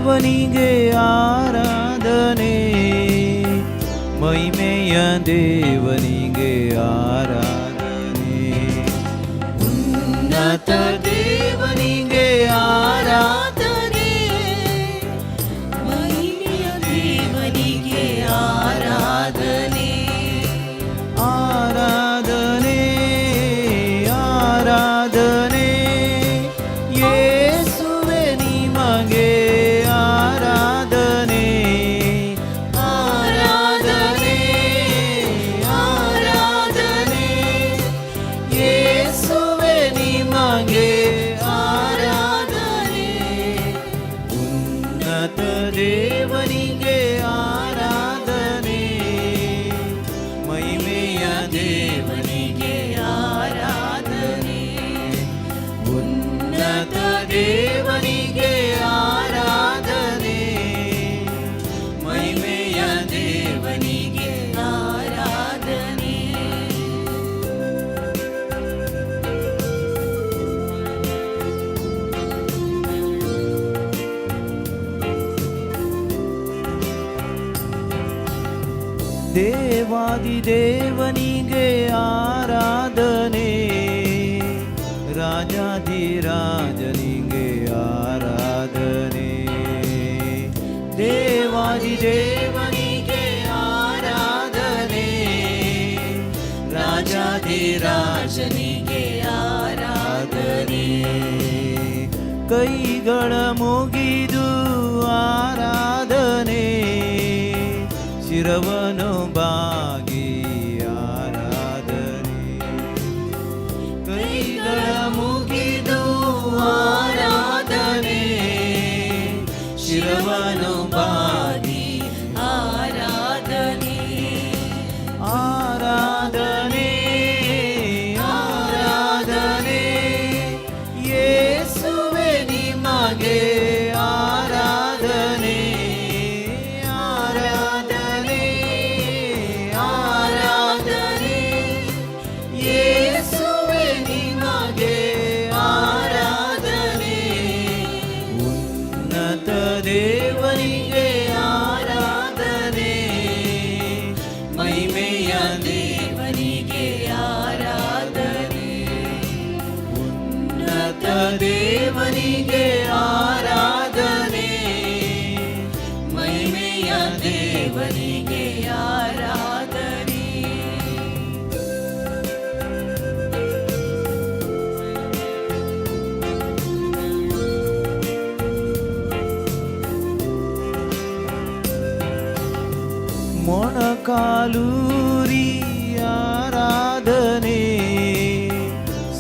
ದೇವನಿಗೆ ಆರಾಧನೆ, ಮಹಿಮೆಯ ದೇವನಿಗೆ ಆರಾಧನೆ. ಉನ್ನತ ದೇವನಿಗೆ ಆರಾಧನೆ, ಮಹಿಮೆಯ ದೇವನಿಗೆ ಆರಾಧನೆ. ಆರಾಧನೆ, ಆರಾಧನೆ, ಯೇಸುವೆ ನಿಮಗೆ ಆರಾಧನೆ. ಆರಾಧನೆ, ಆರಾಧನೆ, ಯೇಸುವೆ ನಿಮಗೆ ಆರಾಧನೆ. ಉನ್ನತ ದೇವನಿಗೆ ಆರಾಧನೆ, ಮಹಿಮೆಯ ದೇವನಿಗೆ ಆರಾಧನೆ. ಉನ್ನತ ದೇವನಿಗೆ ಆರಾಧನೆ, ಮಹಿಮೆಯ ದೇವನಿಗೆ ಆರಾಧನೆ. ದೇವಾದಿ ದೇವನಿಗೆ ಆರಾಧನೆ, ರಾಜಾಧಿರಾಜನಿಗೆ ಆರಾಧನೆ. ದೇವಾದಿ ದೇವನಿಗೆ ಆರಾಧನೆ, ರಾಜಾಧಿರಾಜನಿಗೆ ಆರಾಧನೆ. ಕೈಗಳ ಮುಗಿದು ಆರಾಧನೆ, ಶಿರವನು ಬಾಗಿ ಆರಾಧನೆ. ಕೈಗಳ ಮುಗಿದು ಆರಾಧನೆ, ಶಿರವನು ಬಾಗಿ ಆರಾಧನೆ. ಆರಾಧನೆ, ಆರಾಧನೆ, ಯೇಸುವೆ ನಿಮಗೆ ಆರಾಧನೆ. ಆರಾಧನೆ, ಆರಾಧನೆ, ಯೇಸುವೆ ನಿಮಗೆ ಆರಾಧನೆ. ಉನ್ನತ ದೇವನಿಗೆ ಆರಾಧನೆ, ಮಹಿಮೆಯ ದೇವನಿಗೆ ಆರಾಧನೆ. ಉನ್ನತ ದೇವನಿಗೆ ಆರಾಧನೆ, ಮಹಿಮೆಯ ದೇವನಿಗೆ ಆರಾಧನೆ. ಮೊಣಕಾಲೂರಿ ಆರಾಧನೆ,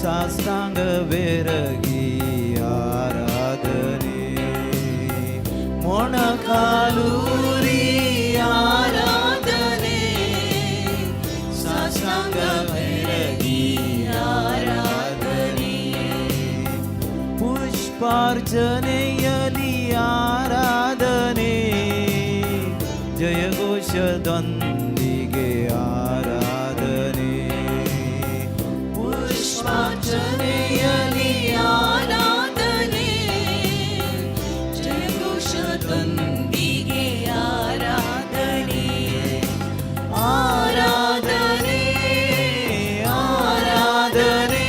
ಸಾಷ್ಟಾಂಗವೆರಗಿ ಆರಾಧನೆ. ಮೊಣಕಾಲೂರಿ ಆರಾಧನೆ, ಸಾಷ್ಟಾಂಗವೆರಗಿ ಆರಾಧನೆ. ಪುಷ್ಪಾರ್ಚನೆಯಲಿ ಆರಾಧನೆ, ಜಯಘೋಷದೊಂದಿಗೆ ಆರಾಧನೆ. ಪುಷ್ಪಾರ್ಚನೆಯಲಿ ಆರಾಧನೆ, ಜಯಘೋಷದೊಂದಿಗೆ ಆರಾಧನೆ. ಆರಾಧನೆ, ಆರಾಧನೆ,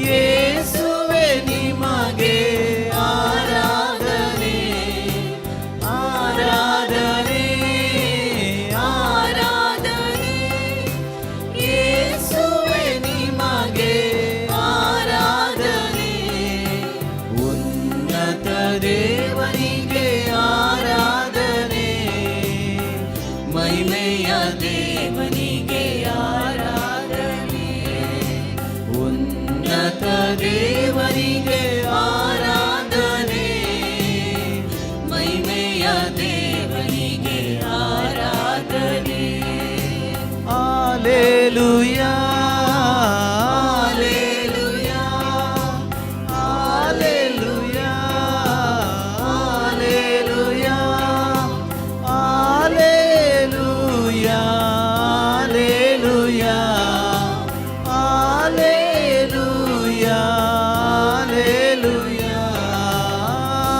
ಯೇಸುವೆ ನಿಮಗೆ ಆರಾಧನೆ. ಆರಾಧನೆ, ಆರಾಧನೆ, ಯೇಸುವೆ ನಿಮಗೆ ಆರಾಧನೆ. ಉನ್ನತ ದೇವನಿಗೆ ಆರಾಧನೆ, ಮಹಿಮೆಯ ದೇವನಿಗೆ ಆರಾಧನೆ. ಉನ್ನತ ದೇವನಿಗೆ ಆರಾಧನೆ, ಮಹಿಮೆಯ ದೇವನಿಗೆ ಆರಾಧನೆ. ಆಲೇಲುಯಾ, ಆಲೇಲುಯಾ, ಆಲೇಲುಯಾ, ಆಲೇಲುಯಾ, ಆಲೇಲುಯಾ, ಆಲೇಲುಯಾ, ಆಲೇಲುಯಾ,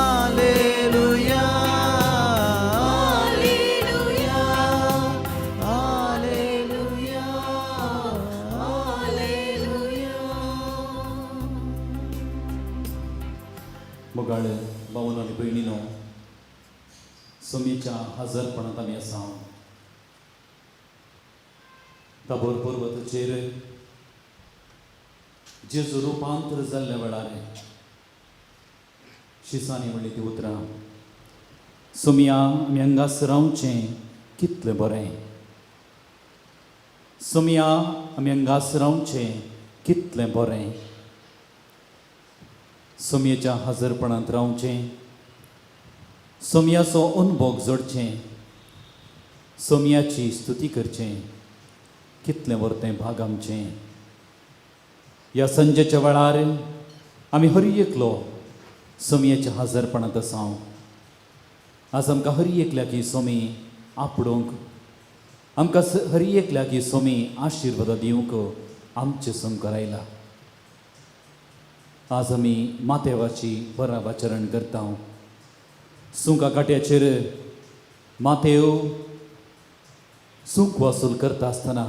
ಆಲೇಲುಯಾ, सोमयेच्या हजरपणांत आमी आसा. ताबोर पर्वताचेर जेजू रुपांतर जाल्ल्या वेळार शिसांनी म्हणली ती उतरां, सोमया आमी हांगासर रावचें कितलें बरें, सोमया आमी हांगासर रावचें कितलें बरें. सोमयेच्या हजरपणांत रावचें, सोमयाचो अनभोग जोडचें, सोमयाची स्तुती करचें कितलें व्हरतें भाग आमचें. ह्या संजेच्या वेळार आमी हर एकलो सोमयेच्या हजरपणांत आसा. आज आमकां हर एकल्याक ही सोमी आपडोवंक, आमकां हर एकल्याक ही सोमी आशिर्वाद दिवंक आमचें संकर आयला. आज आमी मातेवाची बरावाचरण करता. सुंका काट्याचेर मातेव सुंक वसूल करता आसतना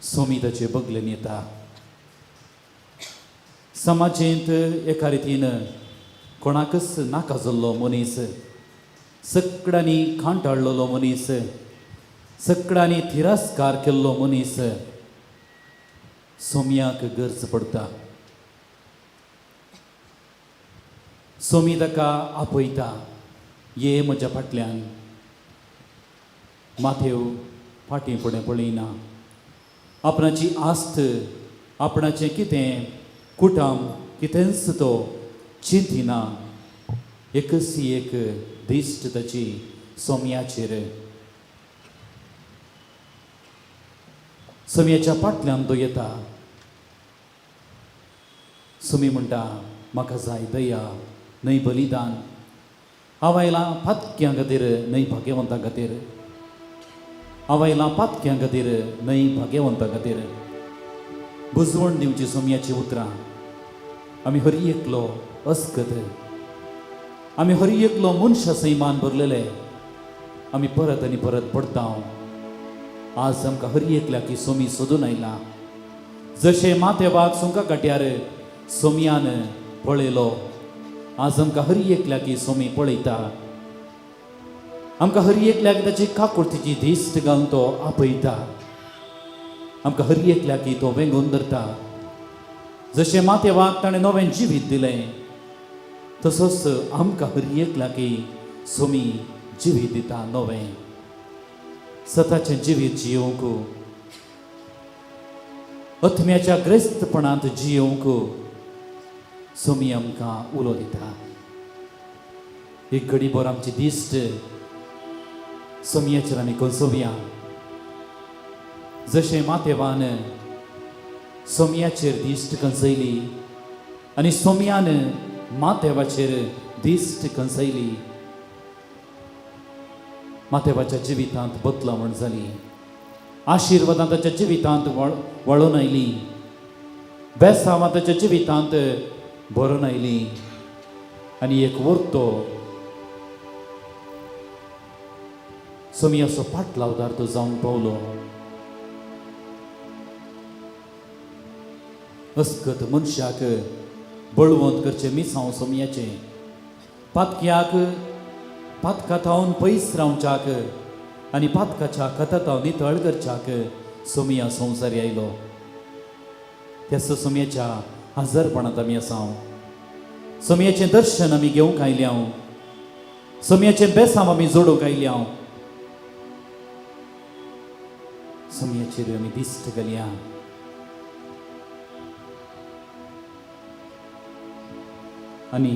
सोमी ताचे बगलेन येता. समाजेंत एका रितीन कोणाकच नाका जाल्लो मनीस, सगळ्यांनी कांटाळलेलो मनीस, सगळ्यांनी तिरस्कार केल्लो मनीस सोमयाक गरज पडटा. सोमी ताका आपयता, ये म्हज्या फाटल्यान. माथेव फाटीं फुडें पळयना. आपणाची आस्त, आपणाचें कितें कुटुंब, कितेंच तो चिंतिना. एकच एक दिश्ट ताची सोमयाचेर. सोमयाच्या फाटल्यान तो येता. सोमी म्हणटा, म्हाका जाय दया न्हय बलिदान. हांव आयलां पातक्यां खातीर न्हय भाग्यवंतां खातीर. हांव आयलां पातक्यां खातीर न्हय भाग्यवंतां खातीर. बुजवण दिवची सोमयाची उतरां. आमी हर एकलो अस्कत, आमी हर एकलो मनशा सैमान भरलेले. आमी परत आनी परत पडटा. आज आमकां हर एकल्याक ही सोमी सोदून आयला. जशें माथेवाक सुंका काट्यार सोमयान पळयलो, आज आमकां हर एकल्याक ही सोमी पळयता. आमकां हर एकल्याक ताची काकुळतीची दिश्ट घालून तो आपयता. आमकां हर एकल्याक तो वेंगोवन धरता. जशें माथेवाक ताणें नवें जिवीत दिलें, तसोच आमकां हर एकल्याक सोमी जिवीत दिता नवें, सताचें जिवीत जियोवंक, अत्म्याच्या ग्रेस्तपणांत जियोवंक सोमी आमकां उलो दिता. एक घडीभर आमची दिश्ट सोमयाचेर आमी कंसोवया. जशें माथेवान सोमयाचेर दिश्ट कंसयली आनी सोमयान माथेवाचेर दिश्ट कंसयली, माथेवाच्या जिवितांत बदलावण जाली, आशिर्वादां ताच्या जिवितांत वळून आयली, बेसांवां ताच्या जिवितांत भरून आयली आनी एक वर्तो सोमयाचो पाटलावदार तो जावंक पावलो. अस्कत मनशाक बळवंत करचें मिसांव सोमयाचें, पातक्याक पातका थावन पयस रावच्याक आनी पातकाच्या खतातावन नितळ करच्याक सोमया संवसारी आयलो. त्याच सोमयाच्या हजरपणांत आमी आसा. सोमयाचें दर्शन आमी घेवंक आयल्या. सोमयाचें बेसांव आमी जोडूंक आयल्या. सोमयाचेर आमी दिश्ट घालया. आनी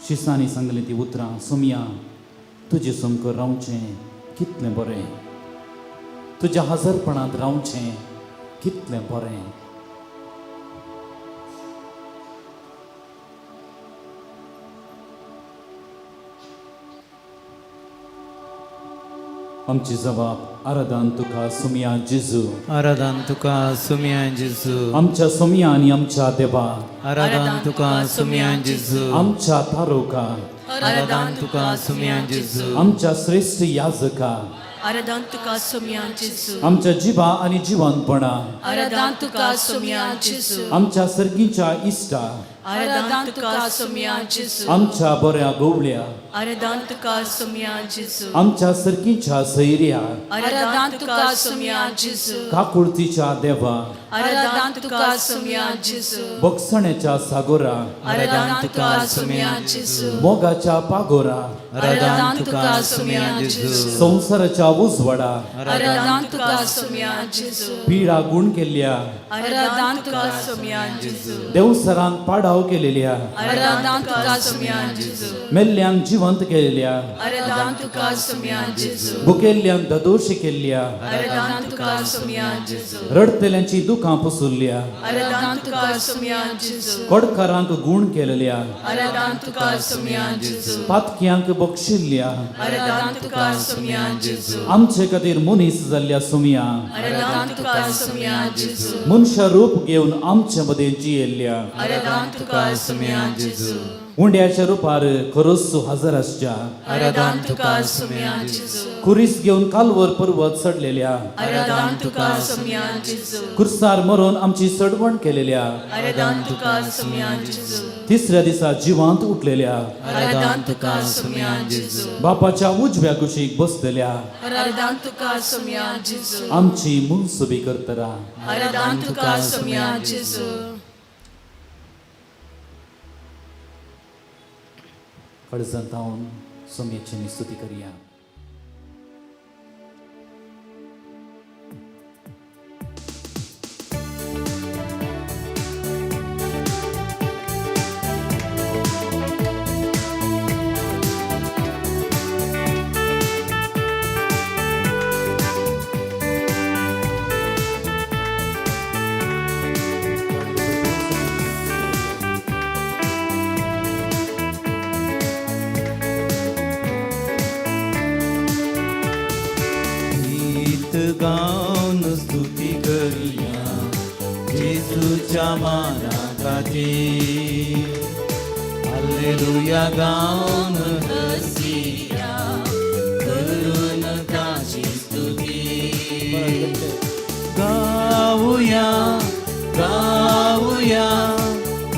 शिसांनी सांगली ती उतरां, सोमया तुजे समकर रावचें कितलें बरें, तुज्या हजरपणांत रावचें कितलें बरें. आमची जबाब, आराधन तुका सोमया जेजू. आराधन तुका सुम्या जेजू. आमच्या सोमया आनी आमच्या देवा. आराधन तुका सुम्या जेजू. आमच्या तारोका. आराधन तुका सुम्या जेजू. आमच्या श्रेश्ठ याजका. आराधन तुका सुम्या जेजू. आमच्या जिवा आनी जिवनपणा. आराधन तुका सुम्या जेजू. आमच्या सर्गीच्या इश्टा. आरादान तुका सोम्या जेजू. आमच्या बऱ्या गोवल्या, आरादान तुका सोम्या जेजू. आमच्या सरकीच्या सैर्या, आरादान तुका सोम्या जेजू. काकुळतीच्या देवा, आरादान तुका सोम्या जेजू. बक्षण्याच्या सागोरा, आरादान तुका सोम्या जेजू. मोगाच्या पागोरा, आरादान तुका सोम्या जेजू. संवसाराच्या उजवाडा, आरादान तुका सोम्या जेजू. पिडा गुण केल्ल्या, आरादान तुका सोम्या जेजू. देवसरान पाडाव केलेल्या, आरादान तुका सोम्या जेजू. मेल्ल्यांक जिवंत केलेल्या, आरादान तुका सोम्या जेजू. भुकेल्ल्यांक ददोशी केल्ल्या, आरादान तुका सोम्या जेजू. रडतेल्यांची दुखां पुसुल्ल्या, आरादान तुका सोम्या जेजू. कोडकारांक गुण केलेल्या, आरादान तुका सोम्या जेजू. पातक्यांक बक्षिल्ल्या, आरादान तुका सोम्या जेजू. आमचे खातीर मनीस जाल्ल्या सुमया, आरादान तुका सोम्या जेजू. मनशा रूप घेवन आमचे मदें जियेल्ल्या, आरादान तुका सोम्या जेजू. उंड्याच्या रुपार खरोच हजर आसच्या, आरादान तुका सोम्या जेजू. कुरीस घेवन कालवर पर्वत चडलेल्या, आरादान तुका सोम्या जेजू. कुर्सार मरून आमची सडवण केलेल्या, आरादान तुका सोम्या जेजू. तिसऱ्या दिसा जिवांत उठलेल्या, आरादान तुका सोम्या जेजू. बापाच्या उजव्या कुशीक बसलेल्या, आरादान तुका सोम्या जेजू. आमची मुनसुबी करतरा. आरादान तुका सोम्या जेजू. काळजांत हांव सोम्याची स्तुती करया. गीत गाऊन स्तुती करूया जेजूच्या माना खातीर. हालेलुया गाऊन हसिया करून ताची स्तुती. गाऊया गाऊया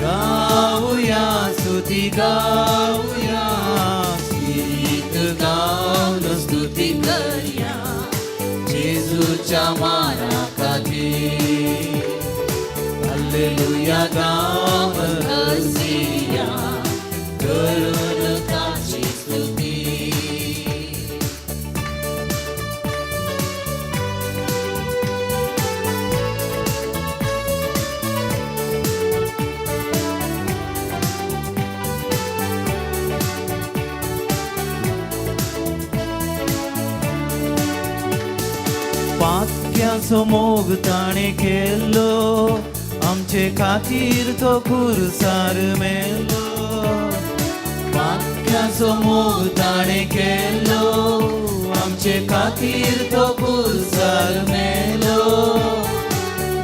गाऊया स्तुती गाऊया, गीत गाऊन स्तुती करूया जेजूच्या माना खातीर. हालेलुया गाऊन हसिया करून ताची स्तुती. पातक्याचो मोग ताणें केल्लो, आमचे खातीर तो खुरसार मेलो. पातक्याचो मोग ताणें केल्लो, आमचे खातीर तो खुरसार मेलो.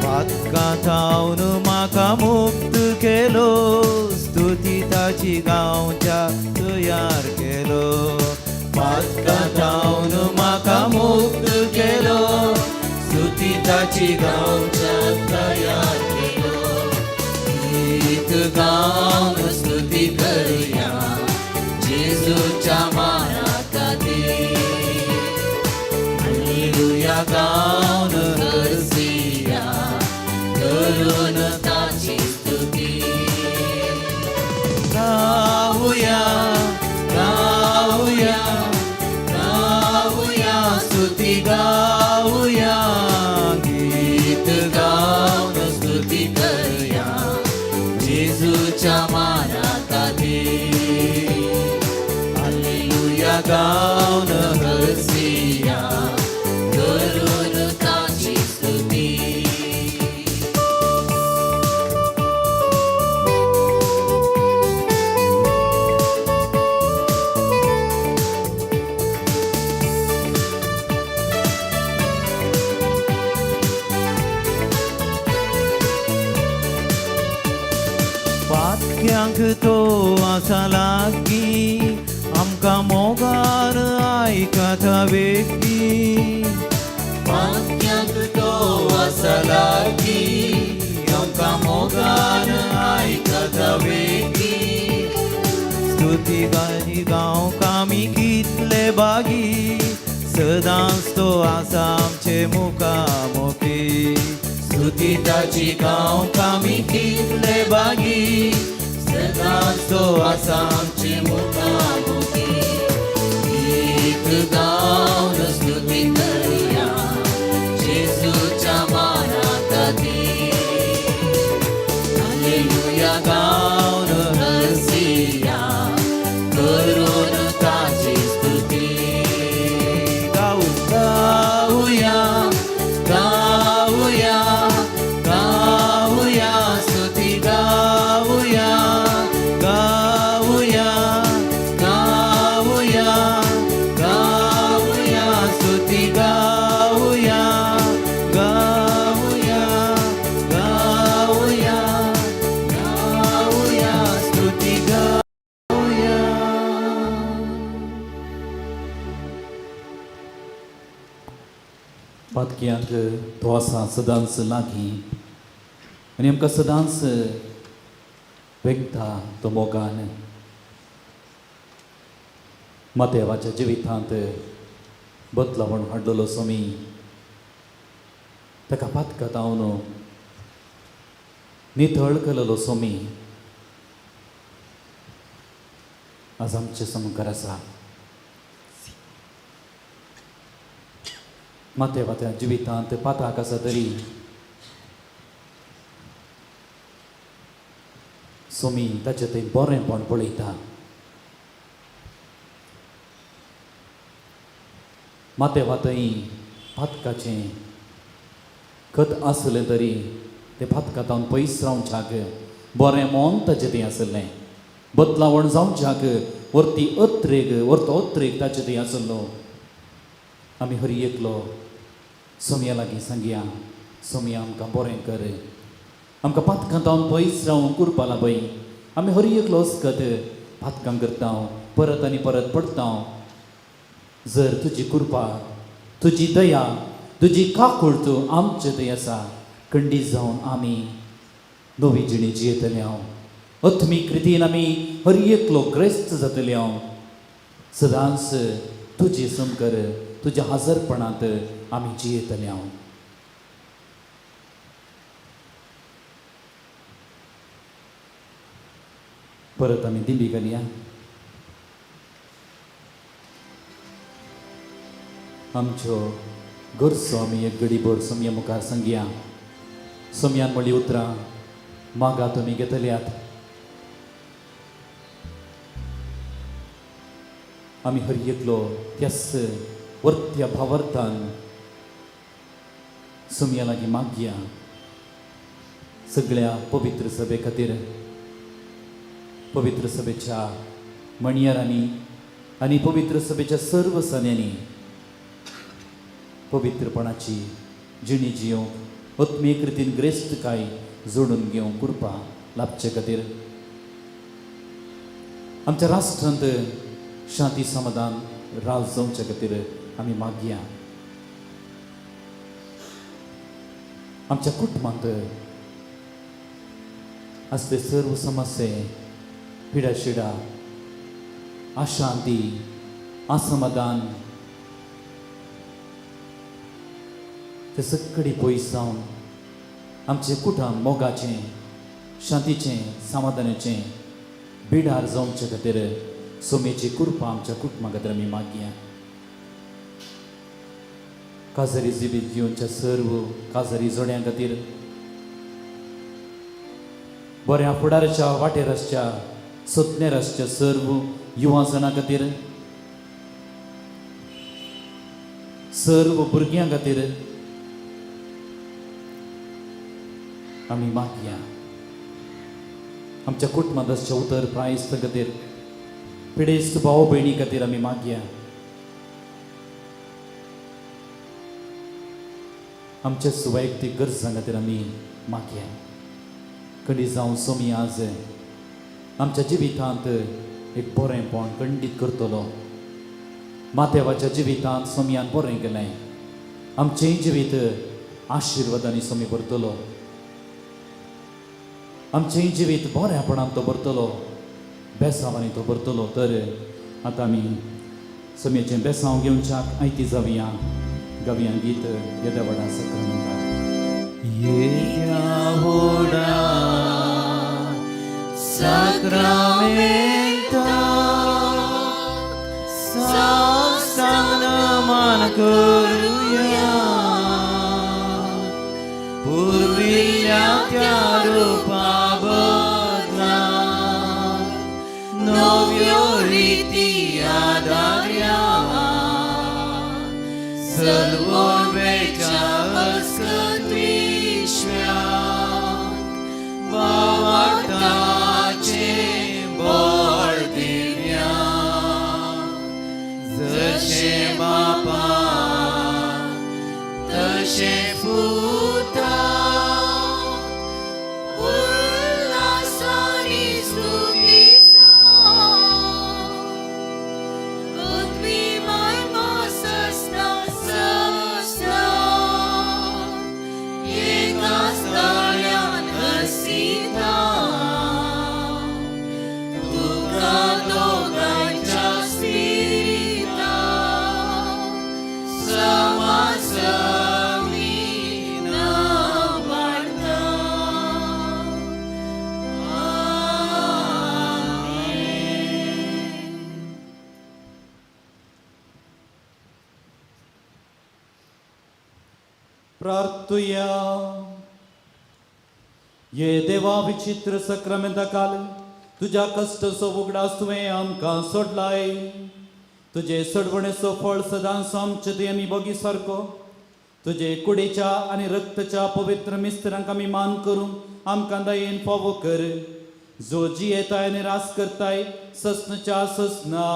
पातकां थावन म्हाका मुक्त केलो, स्तुती ताची गांवच्या तयार केलो. पातकां थावन म्हाका मुक्त केलो, स्तुती ताची गांवच्या तयार केलो. गीत गावन स्तुती करूया जेजूच्या माना खातीर. हालेलुया गावन हसिया करून ताची स्तुती. गाऊया गाऊया गाऊया स्तुती गाऊया, गीत गाऊन स्तुती करूया जेजूच्या माना खातीर. हालेलुया गाऊन हसिया करून ताची स्तुती. पातक्यांक तो आसा लागीं, आमकां मोगान आयकता वेगीं. पातक्यांक तो आसा लागीं, आमकां आमकां मोगान आयकता वेगीं. स्तुती गाणी गावंक आमी कितले बागी, सदांच तो आसा आमचे मुखामुखी. स्तुती ताची गावंक आमी कितले बागी, सदांच तो आसा आमचे मुखामुखी. गीत गावन स्तुती करया जेजूच्या माना खातीर. हालेलुया गावन हसिया करून ताची स्तुती. गाऊ गाऊया गाऊया गाऊया स्तुती गाऊया गाऊया गाऊया गाऊया स्तुती गाऊया गाऊया गाऊया गाऊया स्तुती गाऊया. पातक्यांक तो आसा सदांच लागीं आनी आमकां सदांच वेगता तो मोगान. मातेवाच्या जिवितांत बदलावण हाडलेलो स्वामी ताका पातकां नितळ केलेलो स्वामी आज आमचे सामकार आसा. मातेवाच्या जिवितांत पाताक आसा तरी स्वामी ताचें थंय बरेंपण पळयता. मातेवा थंय पातकाचें खत आसलें तरी तें पातकांत पयस रावच्याक बरें मन ताचें थंय आसलें. बदलावण जावच्याक वरती अत्रेग वरतो अत्रेग ताचे थंय आसलो. आमी हरी एकलो सोमया लागीं सांगया, सोमया आमकां बरें कर, आमकां पातकां पयस रावूंक कुरपा लाबय. आमी हरी एकलो अस्कत पातकां करता, परत आनी परत पडटा. जर तुजी कृपा, तुजी दया, तुजी काकूळत आमचे थंय आसा, खंडीत जावन आमी नवी जिणी जियेतले हांव. आत्मीक रितीन आमी हर एकलो ग्रेस्त जातले हांव. सदांच तुजी समकर तुज्या हजरपणांत आमी जियेतले हांव. परत आमी दिंबी घालया. आमच्यो गरजो आमी एक घडीभर सोमया मुखार सांगया. सोमयान म्हणली उतरां, मागा तुमी घेतल्यात. आमी हर एकलो त्याच वर्त्या भावार्थान सोमया लागीं मागया सगळ्या पवित्र सभे खातीर, पवित्र सभेच्या मणयारांनी आनी पवित्र सभेच्या सर्व सन्यांनी पवित्रपणाची जिणी जियोवंक, आत्मीक रितीन ग्रेस्तकाय जोडून घेवंक कृपा लाभचे खातीर, आमच्या राष्ट्रांत शांती समाधान राज जावचे खातीर आमी मागया. आमच्या कुटुंबांत आसले सर्व समस्ये, पिडाशिडा, अशांती, असमाधान ते सगळी पयस जावन आमचें कुटुंब मोगाचें, शांतीचें, समाधानाचें बिडार जावचे खातीर सोमेची कृपा आमच्या कुटुंबा खातीर आमी मागया. काजारी जिबीत घेवच्या सर्व काजारी जोड्यां खातीर, बऱ्या फुडाराच्या वाटेर आसच्या, सोदनेर आसच्या सर्व युवा जाणां खातीर, सर्व भुरग्यां खातीर आमी मागया. आमच्या कुटुंबांत आसच्या उतर प्रायस्त खातीर, पिडेस्त भाव भयणी खातीर आमी मागया. आमच्या वैयक्तीक गरजां खातीर आमी मागया. खंडीत जावन सोमी आज आमच्या जिवितांत एक बरेंपण खंडीत करतलो. मातेवाच्या जिवितांत सोमयान बरें केलें, आमचेंय जिवीत आशिर्वादांनी सोमी भरतलो. आमचें जिवीत बऱ्यापणान तो भरतलो, बेसांवांनी तो भरतलो. तर आतां आमी समयेचें बेसांव घेवच्याक आयती जावया. गावया गीत येद्या व्हडा सक्रामेंताक. येद्या व्हडा साक्रामेंता साष्टांग नमन करुया, पुर्विल्ल्या त्या रुपा बदला नव्यो रिती आदार्या, सलवोर्वेच्या अस्कत विश्व्याक भावार्थाचें बळ दिव्या, जशें बापा तशें पुता उल्हासानी स्तुतीचा पृथ्वी महिमा ससना ससना एका स्थळ्यान हसिता तुका दोगांच्या स्पिरिता समासमी वाडता. आमेन. प्रार्थुया. ये देवा, विचित्र सक्रामेंता काल तुज्या कश्टाचो उगडास तुवें आमकां सोडलाय. तुजे सोडवणेचो फळ सदांच आमचे तुवें बोगी सारको तुजे कुडीच्या आनी रक्तच्या पवित्र मिस्त्रांक आमी मान करूंक आमकां दयेन फावो कर, जो जियेताय आनी रास करताय सस्नच्या सस्ना.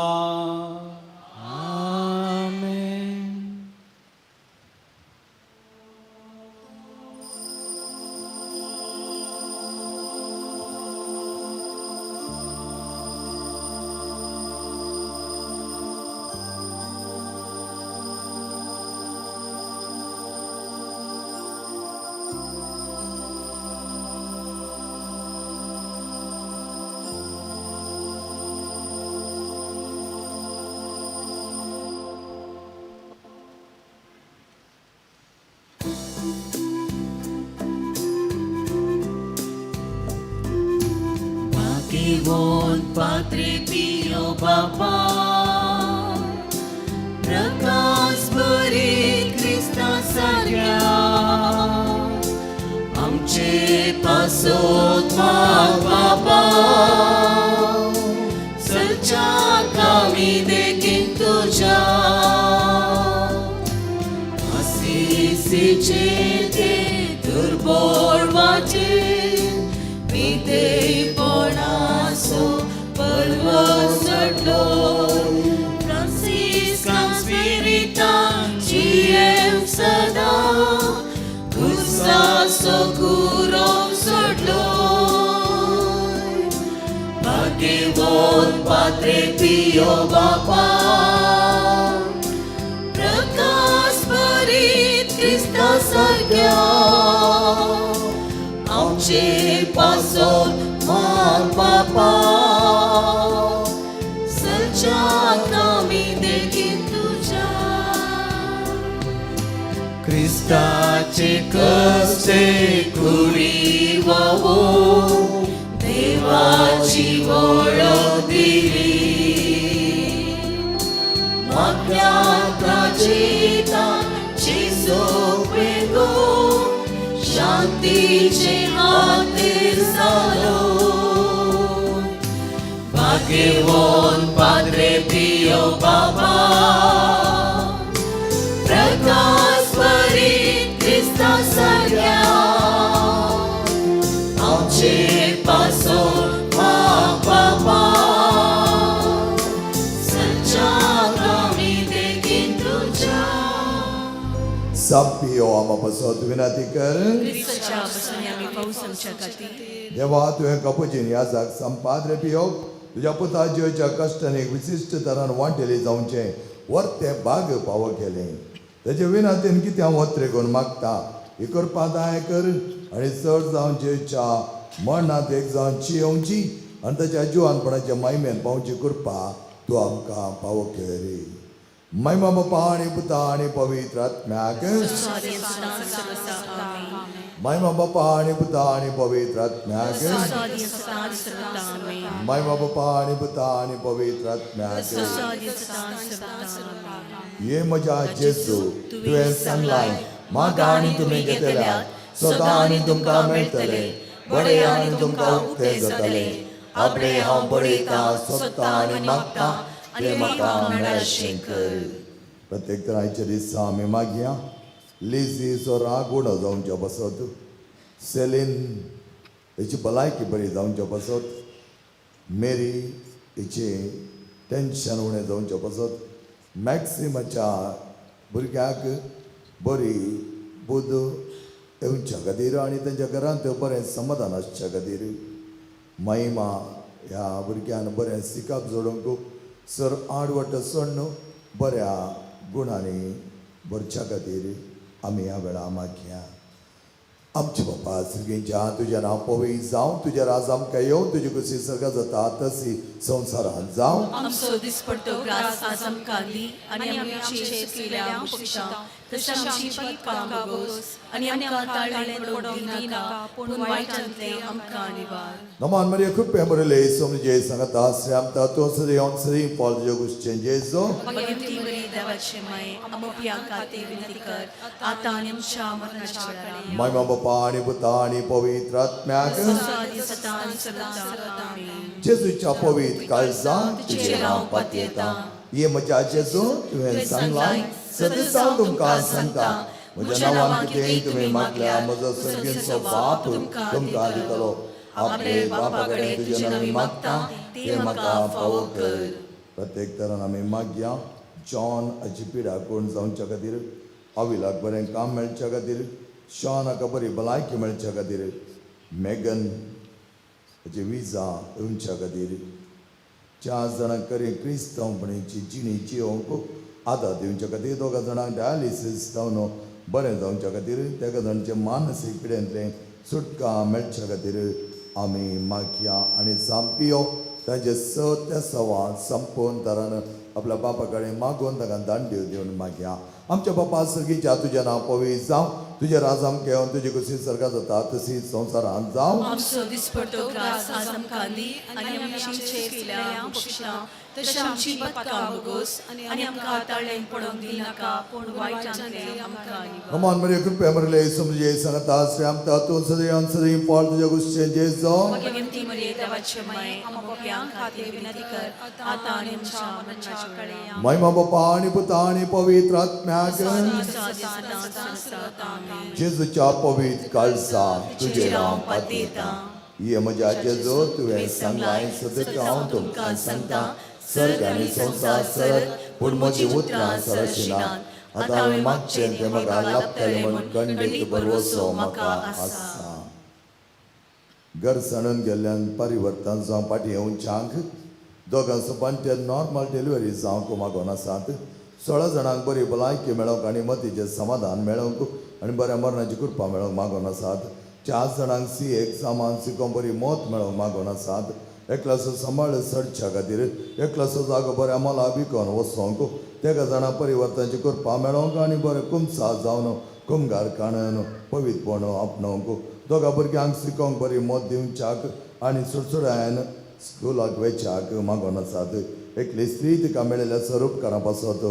आमेन. भाग्यवान Padre Pio Baba, प्रकाश भरीत क्रिस्ता सारक्या आमचे पासत माग बाबा, सलच्या कामी देखीन तुज्या आसिसीचे ते दुर्बोळवाचे विधेयपणाचो पर्व चडलो, फ्रांसिस्कान स्पिरितान जियेवंक सदां खुर्साचो कुरोव सोडलो. भाग्यवान पाद्रे पियो बापा, प्रकाश भरीत क्रिस्ता सारक्या आमचे पासत माग बापा, सलच्या कामी देखीन तुज्या. क्रिस्ताचे कष्टे कुडी वावो देवाची वळख दिली, मागल्या प्राचीताची सोपेगो शांतीचे हातीर जालो. भाग्यवान पाद्रे पियो बाबा, प्रकाश भरीत क्रिस्ता सारक्या आमचे पासत माग बाबा, सलच्या कामी देखीन तुज्या. साप पियो आमा पासत विनंती कर. क्रिस्ताच्या पासून आमी पावस आमच्या खातीर. देवा, तुवें कपुचीन याजाक संपाद्रे पियोक तुज्या पुता जिवेच्या कश्टांनी विशिश्ट तरान वांटेली जावचें वर्ते भाग पावो केलें. तेजे विनंतीन कितें हांव वत्रे करून मागता ही करपा दाय कर आनी चड जावन जेच्या मरणांत एक जावन जियोवची आनी ताच्या जिवानपणाच्या मायमेन पावची कृपा तूं आमकां पावो केली. महिमा बापा आनी पुता आनी पवित्र आत्म्याक. आदी सदां सर्वता आमेन. महिमा बापा आनी पुता आनी पवित्र आत्म्याक. आदी सदां सर्वता आमेन. महिमा बापा आनी पुता आनी पवित्र आत्म्याक. आदी सदां सर्वता आमेन. हे म्हज्या जेजू, तुवें सांगलाय म्हाका आनी तुमी घेतल्यात सदां आनी तुमकां मेळटले बरें आनी तुमकां उक्तें जातलें. आपले हांव बरयतां, सोदतां आनी मागतां तें म्हाका मेळशें कर. प्रत्येक तरांच्या दिसा आमी मागया. लिजीचो राग उणो जावच्या पासत, सेलीन हेची भलायकी बरी जावच्या पासत, मेरी हेची टेंशन उणें जावच्या पासत, मॅक्सिमाच्या भुरग्याक बरी बुद्द येवच्या खातीर आनी तेंच्या घरांत बरें समाधान आसच्या खातीर, महिमा ह्या भुरग्यान बरें शिकप जोडूंक, सर आडवट सोडून बऱ्या गुणांनी भरच्या खातीर आमी ह्या वेळार मागया. आमचे बापा सर्गींच्या, तुजें नांव पवित्र जावं, तुजें राज आमकां येवं, तुजी कुशी सर्गां जाता तशी संवसारांत जावं. आमचो दिसपडतो ग्रास आज आमकां दी आनी आमचे चुकिल्ल्या बक्षिसां तशें आमची पदकां भोगोस आनी आमकां ताळ्ळें पडोवंक दिनाका, पूण वायटांतलें आमकां निवार. नमन मरिया, कृपया बरले समजे सांगता श्यामता तूं सरी सरी फॉल तुज्या कुशचें जेजो. भगवंती मरी, देवाचे माये, आमोपया खातीर विनंती कर, आतां आनी आमच्या मरणाच्या वेळार. महिमा बापा आनी पुता आनी पवित्र आत्म्याक. आदी सदां सर्वता आमेन. जेजूच्या पवित्र काळजां तुजेर हांव पातयेतां. हे म्हज्या जेजू, तुवें सांगलां सदांच हांव तुमकां सांगता, म्हज्या नांवान कितेंय तुमी मागल्यार म्हजो सर्गींचो बाप तुमकां दितलो. आपले बापा कडेन तुजे नांवी मागता तें म्हाका फावो कर. प्रत्येक तरान आमी मागया. जॉन हाची पिडा कोण जावच्या खातीर, अविलाक बरें काम मेळच्या खातीर, शॉन हाका बरी भलायकी मेळच्या खातीर, मेगन हाची विजा येवच्या खातीर, चार जाणांक करी क्रिस्तांवपणीची जिणी जियोवंक आदार दिवच्या खातीर, दोगा जाणांक डायलिसीस जावन बरें जावच्या खातीर, तेगा जाणांचे मानसीक पिडेंतलें सुटका मेळच्या खातीर आमी मागया. आनी सामपियो तांचे स ते सवा संपूर्ण तरान आपल्या बापा कडेन मागून ताका दांड्यो दिवन मागया. आमच्या बापा सर्गीच्या, तुजें नांव पवित्र जावं, तुजें राज आमकां येवन, तुजी कुशी सर्गां जाता तशी संवसारांत जावं. आमचो दिसपडतो ग्रास आज आमकां दी आनी आमची चुकिल्ल्या बक्षिसां तशें आमची पदकां भोगोस आनी आमकां ताळ्ळें पडोवंक दिनाका, पूण वायटांतलें आमकां निवार. नमन मरिया, कृपया मरले समजे सांगता श्यामता तूं सदैव सदैव फॉल तुज्या कुशचें जेजो. भगवंती मरिये, देवाचे माये, आमोपया खातीर विनंती कर, आतां आनी आमच्या मरणाच्या वेळार. महिमा बापा आनी पुता आनी पवित्र आत्म्याक. आदी सदां सर्वता आमेन. जेजूच्या पवित्र काळजा तुजेर हांव पातयेतां. हे म्हज्या जेजू, तुवें सांगलाय सदक हांव तुमकां सांगता, सर्ग आनी संवसार सरत पूण म्हजी उतरां सरशिना. आतां हांवें मागचें तें म्हाका लाभतलें म्हूण खंडीत भरवसो म्हाका आसा. घर सांडून गेल्ल्यान परिवर्तन जावं फाटीं येवच्यांक, दोगां सोपांचेर नॉर्मल डिलिव्हरी जावंक मागोन आसात. 16 जाणांक बरी भलायकी मेळोवंक आनी मतीचें समाधान मेळोवंक आनी बऱ्या मरणाची कृपा मेळोवंक मागोन आसात. 4 जाणांक सी एग्जामान शिकोवंक बरी मत मेळोवंक मागोन आसात. एकल्याचो सांबाळ चडच्या खातीर, एकल्याचो जागो बऱ्या मोला विकोन वचोंक, तेगा जाणां परिवर्तनाची कृपा मेळोवंक आनी बरें कुमसा जावन कुमगार काणून पवित्रपण आपणोवंक, दोगा भुरग्यांक शिकोवंक बरी मत दिवच्याक आनी सुडसुडायन स्कुलाक वेच्याक मागोन आसात. एकली स्त्री तिका मेळिल्ल्या स्वरूपकारां पासत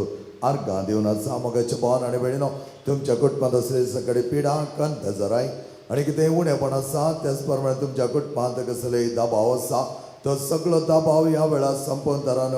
आर्गां दिवन आसा. मोगाचे भावन आनी भयणीनो, तुमच्या कुटुंबांत आसले सगळे पिडा कंत जराय आनी कितेंय उणेपण आसा, त्याच प्रमाणे तुमच्या कुटुंबांत कसलेय दबाव आसा तो सगळो दबाव ह्या वेळार संपूर्ण तरान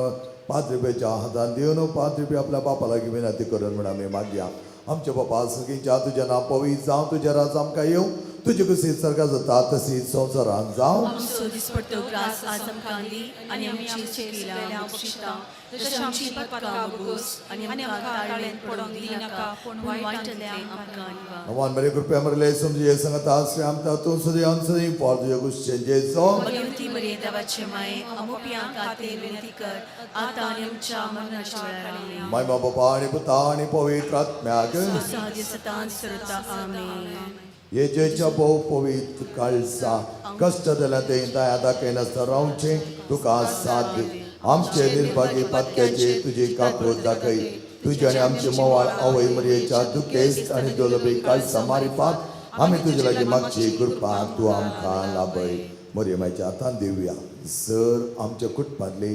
पाद्रिपेच्या हातान दिवन पाद्रिपे आपल्या बापा लागीं विनंती करून म्हण आमी मागया. आमच्या बापा सर्गीच्या, तुजें नांव पवित्र जावं, तुजें राज आमकां येवं, तुजी कुशी सर्गां जाता तशी संवसारांत जावं. आमचो दिसपडतो ग्रास आज आमकां दी आनी आमची चुकिल्ल्या बक्षिसां तशें आमची पदकां भोगोस आनी आमकां ताळ्ळें पडोवंक दिनाका, पूण वायटांतलें आमकां निवार. नमन मरिया, कृपया मरले समजे सांगता श्यामता तूं सदैव सदैव फॉल तुज्या कुशचें जेजो. भगवंती मरिये, देवाचे माये, आमोपया खातीर विनंती कर, आतां आनी आमच्या मरणाच्या वेळार. आमेन. महिमा बापा आनी पुता आनी पवित्र आत्म्याक. आदी सदां सर्वता आमेन. जेच्या भोव पवित्र काळसा कश्ट जाल्या ते दया दाखयनासतना रावचें तुका साथ दी. आमचे निर्भागी पातक्याचे तुजी काकूत दाखय. तुजी आनी आमची मोवाळ आवय मरयेच्या दुखेस्त आनी दोलबी काळसा मारिपाक आमी तुजे लागीं मागची कृपा तूं आमकां लाभय. मरयमायच्या हातान दिवया. जर आमच्या कुटुंबांतली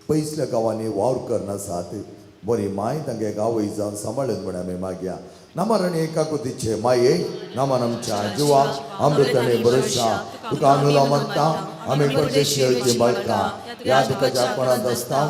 पयसल्या गांवांनी वावर करनासात, बरी माय तांगे गांवय जावन सांबाळून म्हण आमी मागया. नामरणी काकुतीचे माये, नामान आमच्या जिवाक अमृताने भरोशा. तुका आमी मागता. आमी परदेशी बाळकां ह्या तुकाच्या कोणांत आसता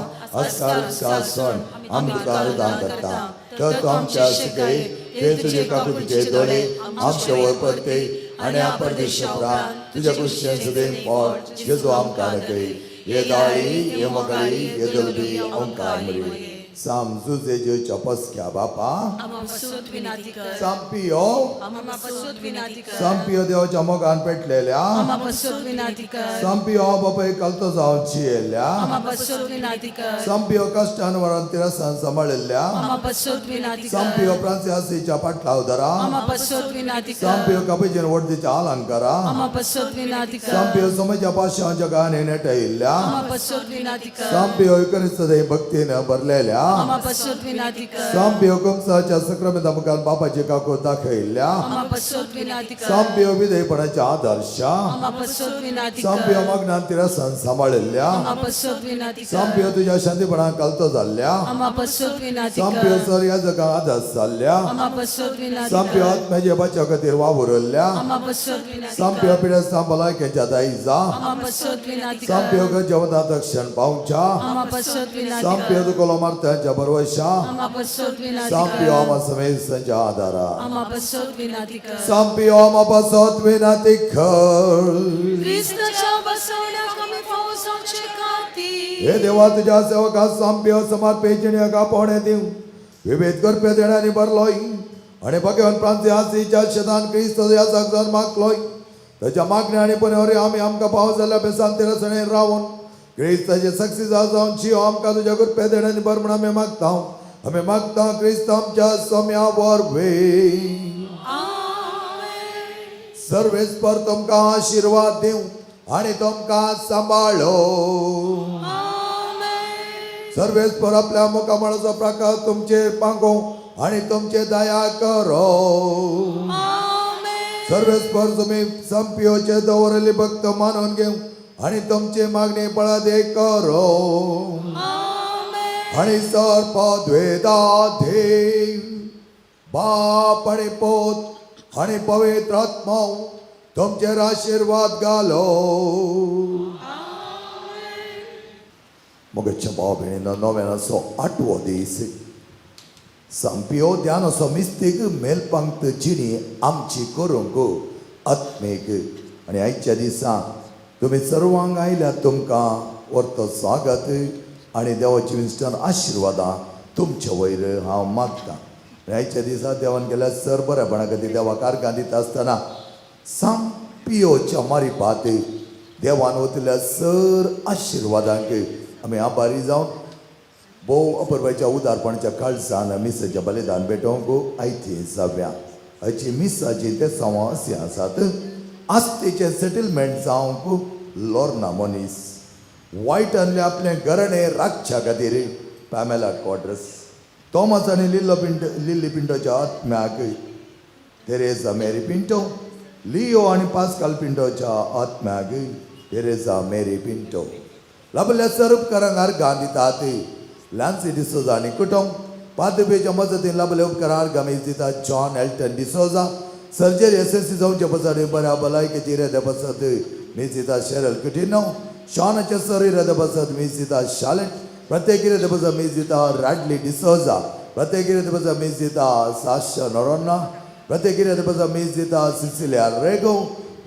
असकार उत्साह सण आमी तुका अर्दां करता. तर तूं आमच्या शिकय ते तुजे काकुतीचे दोळे आमच्या वयर परते आनी ह्या परदेशी उपरांत तुज्या क्रिश्चन सदैव पोट जेजू आमकां दाखय. हे दाळी, हे मोगाळी, हे दलबी ओंकार मरी. साम जुजेच्या पसक्या बापा, आमा पसोत विनाती कर. सांपियो, आमा पसोत विनाती कर. सांपियो देवाच्या मोगान पेटलेल्या, आमा पसोत विनाती कर. सांपियो बापाय कलतो जावन जियेल्या, आमा पसोत विनाती कर. सांपियो कश्टान वरान तिरसान सांबाळिल्ल्या, आमा पसोत विनाती कर. सांपियो फ्रांसियासीच्या पाटलावदारा, आमा पसोत विनाती कर. सांपियो कपिजन वडदीच्या अलंकारा, आमा पसोत विनाती कर. सांपियो समाजा पाशांच्या गाणे नेटायिल्ल्या, आमा पसोत विनाती कर. सांपियो इकरिस्तदय भक्तीन भरलेल्या, आमा पसोत विनाती कर. सांपियो कुमसाच्या सक्रमेंता मुखार बापाची काकूत दाखयिल्ल्या, आमा पसोत विनाती कर. सांपियो विधेयपणाच्या आदर्श, आमा पसोत विनाती कर. सांपियो मग्नान तिरसान सांबाळिल्ल्या, आमा पसोत विनाती कर. सांपियो तुज्या शांतीपणान कलतो जाल्ल्या, आमा पसोत विनाती सांपियो कर. सर ह्या जगाक आदर्श जाल्ल्या, आमा पसोत विनाती सांपियो कर. आत्म्याचे बचाव खातीर वावुरल्ल्या, आमा पसोत विनाती सांपियो कर. पिडेस्तां भलायकेच्या दायजा, आमा पसोत विनाती कर. सांपियो गरजेवंता दक्षण पावच्या, आमा पसोत विनाती सांपियो कर. दुकोलो मारत्यांच्या बरवशा, आमा पसोत विनाती सांपियो कर. आमा समेस्तांच्या आदारा. आमा पसोत विनाती कर. सांपियो आमा पासत विनाती कर. क्रिस्ताच्या बसवण्याक आमी फावो जावचे खातीर. हे देवा, तुझ्या सेवका सांपियो समर्पित का पावणे दिवं विविध करपे देण्यानी भरलोय आनी भगवान फ्रांसियासीच्या शेतान क्रिस्त ह्या जगजान मागलोय. ताच्या मागण्या आनी पुनवरी आमी आमकां पावस जाल्ल्या बेसान तिरसणेर रावन क्रिस्ताचे सक्सी जावन जियो आमकां तुज्या कृपे देण्यानी भर म्हण आमी मागता. आमी मागता क्रिस्त आमच्या सोम्या वरवीं. आमेन. सर्वेस्पर तुमकां आशिर्वाद दिवं आनी तुमकां सांबाळो. आमेन. सर्वेस्पर आपल्या मुखामळाचो प्रकाश तुमचेर पांगो आनी तुमचे दया करो. आमेन. सर्वेस्पर तुमी संपियोचे दवरलेली भक्त मानून घेवं आनी तुमची मागणी पळदे करो. आमेन. आनी सर्प द्वेदा देव बाप आनी पोत आनी पवित्र आत्मो तुमचेर आशिर्वाद घालो. मगच्या भाव भयणीनो, नव्यानाचो आठवो दीस. सांपियो ध्यानाचो मिस्तीक मेलपांक्त जिणी आमची करूंक आत्मीक. आनी आयच्या दिसा तुमी सर्वांक आयल्यात, तुमकां व्हरतो स्वागत आनी देवाची विस्टन आशिर्वादां तुमचे वयर हांव मागतां. आनी आयच्या दिसा देवान केल्यार सर बरेपणा खातीर देवाक आर्गां दिता आसतना सांपियोच्या मारिपात देवान वतल्या सर आशिर्वादांक आमी आभारी जावन भोव अपुरबायच्या उदारपणाच्या काळजान मिसाच्या बलिदान भेटोवंक आयती जाव्या. हाची मिसाची तेसांवां अशीं आसात. आस्तेचें सेटलमेंट जावंक लोर्ना मनीस वायटानलें आपलें घराणें राखच्या खातीर पॅमेला क्वाड्रस, थॉमस आनी लिल्लो पिंटो, लिल्ली पिंटोच्या आत्म्याक तेरेजा मेरी पिंटो, लियो आनी पास्काल पिंटोच्या आत्म्याक तेरेजा मेरी पिंटो. लाभल्या सर उपकारांक अर्गां दितात लान्सी डिसोजा आनी कुटुंब. पादुपेच्या मजतीन लाभल्या उपकारां अर्गां दितात जॉन एल्टन डिसोजा. सर्जरी येसस्वी जावचे पसत, बऱ्या भलायकेची इराद्या पसत मीस दिता शेरल कुटिनो. शॉनाच्या सर इराद्या पसत मीस दिता शालेट. प्रत्येक इराद्या पसत मीस दिता राडली डिसोजा. प्रत्येक इराद्या पसत मीस दिता साशा नोरोन्ना. प्रत्येक इराद्या पसत मीस दिता सिसिलिया रेगो.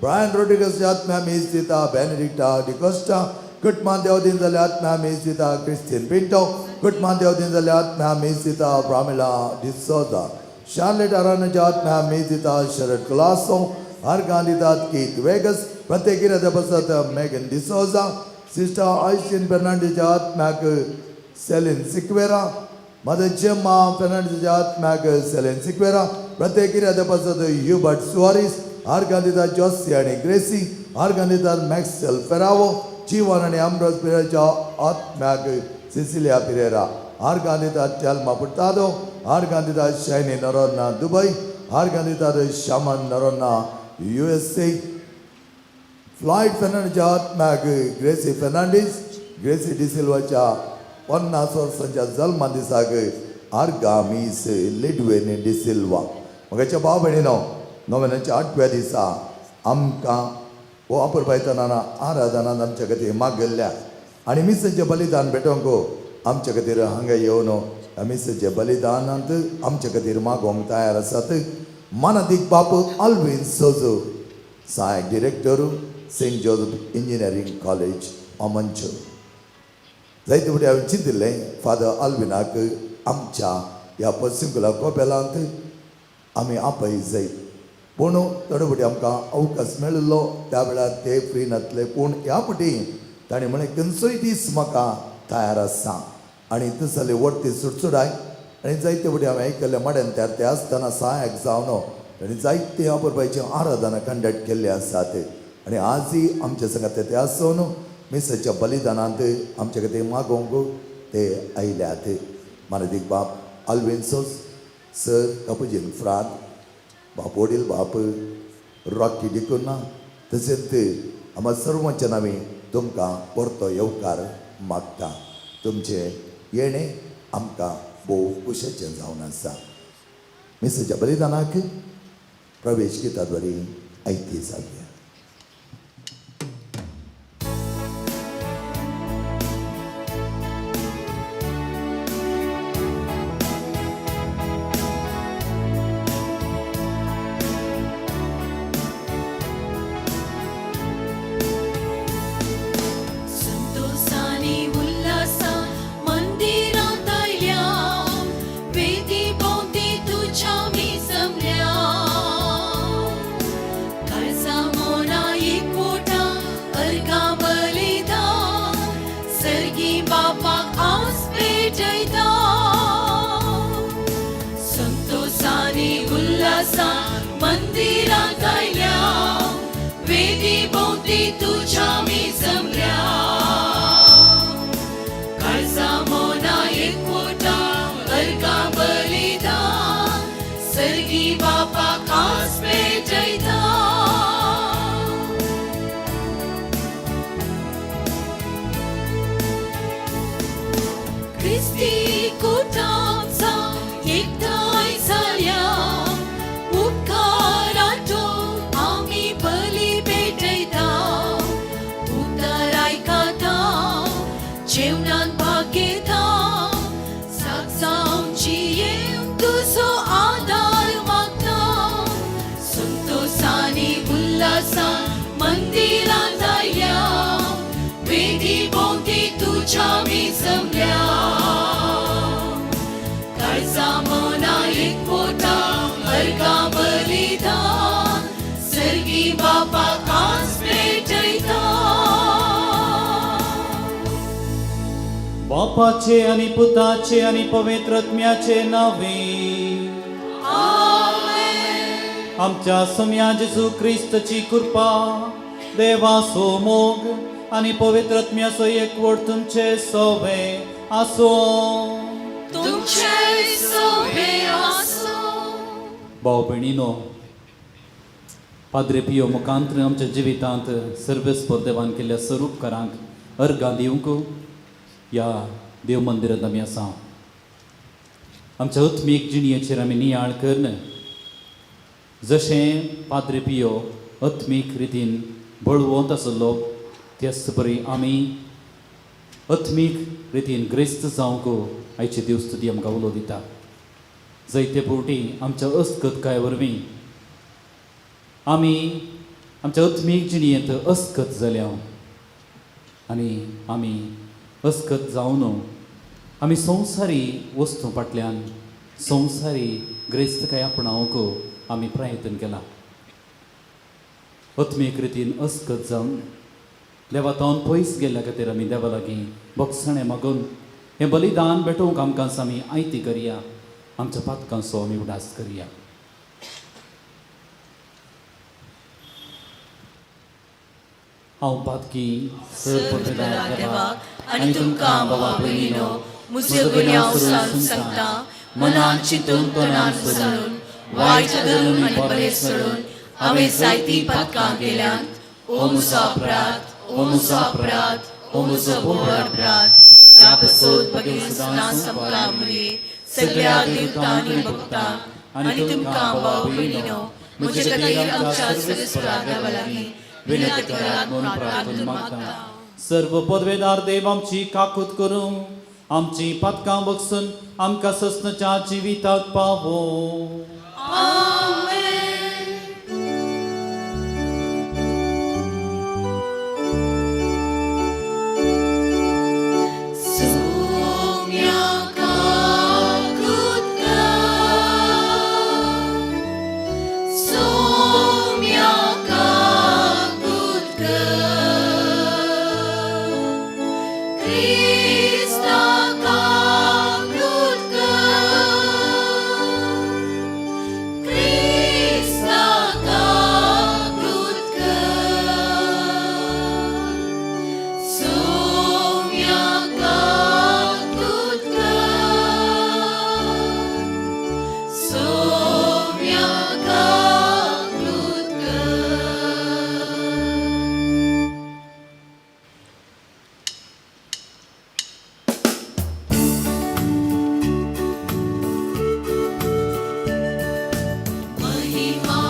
ब्रायन रोड्रिगसच्या आत्म्या मीस दिता बेनेडिक्टा डिकोस्टा. कुटमान देवदीन जाल्या आत्म्या मीस दिता क्रिस्तीन पिंटो. कुटमान देवदीन जाल्या आत्म्या मीस दिता ब्रामिला डिसोजा. शार्लेट अरानाच्या आत्म्या मीस दिता शरद कुलासो. अर्गां दितात कीत वेगस. प्रत्येक इराद्या पसत मेगन डिसोजा. सिस्टर आयस्टीन फेर्नांडीच्या आत्म्याक सेलीन सिक्वेरा. मदर जेम्मा फेर्नांडीच्या आत्म्याक सेलीन सिक्वेरा. प्रत्येक इराद्या पसत युबर्ट सुवारीस. आर्गां दितात जोसी आनी ग्रेसी, आर्गां दितात मॅक्सेल फेरावो, जीवन आनी आमरोज पिरेराच्या आत्म्याक सिसिलिया पिरेरा, आर्गां दितात टेल्मा पुर्तादो, आर्गां दितात शायनी नरोन्ना दुबय, आर्गां दितात Shaman Noronha USA, Floyd फेर्नांडीसच्या आत्म्याक Gracy Fernandes, Gracy डिसिल्वाच्या 50 वर्सांच्या जल्मा दिसाक आर्गां मीस लिडवेन डिसिल्वा. म्हज्या भाव भयणीनो, नोव्हेंनाच्या 8व्या दिसा आमकां हो अपुरबायतना आराधनान आमच्या खातीर मागयल्ल्या आनी मिसाचें बलिदान भेटोवंक आमच्या खातीर हांगा येवन ह्या मिसाचें बलिदानांत आमच्या खातीर मागोवंक तयार आसात मानादीक बाप आल्वीन सोजो, सहायक director, Saint Joseph engineering college, Amancho. जायते फावटी हांवें चिंतिल्लें फादर आल्विनाक आमच्या ह्या पसिंकुला कोपेलांत आमी आपय जायत, पूण थोडे फावटी आमकां अवकाश मेळिल्लो त्या वेळार ते फ्री नासले, पूण ह्या फावटी ताणें म्हणलें खंयचोय दीस म्हाका तयार आसा आनी थंयसरली वडती सुटसुडाय आनी जायते फावटी हांवें आयकल्लें मड्यान तयार ते आसतना सहायक जावन ताणें जायते अपुरबायची आराधना कंडक्ट केल्ली आसात आनी आजय आमच्या संगात ते आसून मिसाच्या बलिदानांत आमच्या खातीर मागोवंक ते आयल्यात. मानादीक बाप आल्विन सोज सर, कपुजीन फ्रांत बाप, वडील बाप रॉकी डिकुन्ना, तशेंच आमच्या सर्वांच्या नांवी तुमकां परतो येवकार मागता. तुमचें येणें आमकां भोव खुशेचें जावन आसा. मिसाच्या बलिदानाक प्रवेश गिता द्वारे आयती जावया. संतोषानी उल्हासा मंदिरात आयल्या, वेदी भोंवती तुज्या मी जमल्या, काळजा मोना एकवटा अर्गां बलिदान सर्गी बापाक आस पेटयता. संतोषानी उल्हासा मंदिरात आयल्या, वेदी भोंवती तुज्या मी जमल्या, काळजा मोना एकवटा अर्गां बलिदान सर्गी बापाक आस पेटयता. क्रिस्ती कुटांचा एकठांय जाल्या, उपकाराचो आमी बली पेटयता, उतर आयकता जेवणान भाग घेता, साक जावन येवन तुजो आदार मागता. संतोषानी उल्हासान मंदिरांत आयल्या, वेदी भोंवती तुज्या मी जमल्या, काळजा मना एकवटा अर्गां बलिदान सर्गी बापाक आस पेटयता. बापाचे आणि पुताचे आणि पवित्र आत्म्याचे नावे. आमच्या सम्या जेजू क्रिस्तची कृपा, देवाचो मोग आणि पवित्र आत्म्याचो एकवट तुमचे सोवे आसो. तुमचे सोबे आसो. भाव भयणीनो, पाद्रे पियो मुखांत्र आमच्या जिवितांत सर्वेस्पर देवान केल्ल्या स्वरूपकारांक अर्गां दिवंक ह्या देव मंदिरांत आमी आसा. आमच्या आत्मीक जिणयेचेर आमी नियाळ करून जशें पाद्रे पियो आत्मीक रितीन बळवंत आसलो त्याच परी आमी आत्मीक रितीन ग्रेस्त जावंक आयचे देवस्तुती आमकां उलो दिता. जायते फावटी आमच्या अस्कतकाय वरवीं आमी आमच्या आत्मीक जिणयेंत अस्कत जाल्या आनी आमी अस्कत जावन आमी संवसारी वस्तू फाटल्यान संवसारी ग्रेस्तकाय आपणावंक आमी प्रयत्न केला. आत्मीक रितीन अस्कत जावन देवा तावन पयस गेल्ल्या खातीर आमी देवा लागीं भोगसणें मागून हें बलिदान भेटोवंक आमकां आमी आयती करया. आमच्या पातकांचो आमी उडास करया. हांव पातकी सर पदवेदार पदवेदार देवाक आनी तुमकां भावा भयणीनो म्हज्या गुन्यांव सांगता मनान चिंतून तोंडान सोडून वायट धरून आनी बरें सोडून हांवें जायतीं पातकां केल्यांत. ओ म्हजो अपराध, ओ म्हजो अपराध, ओ म्हजो व्हड अपराध. ह्या पासत भगीन सदां समका मुरये सगळ्या देवतांनी भक्तांक आनी तुमकां भाव भयणीनो म्हजे खातीर आमच्या सर्वेस्परा देवा लागीं विनंती करात म्हणून प्रार्थना मागता. सर्व पदवेदार देव आमची काकूत करूं, आमची पातकां बगसून आमकां सस्नच्या जिविताक पावो. सोम्या काकूत कर, सोम्या काकूत कर, क्रिस्ता काकूत कर, क्रिस्ता काकूत कर, सोम्या काकूत कर, सोम्या काकूत कर. महिमा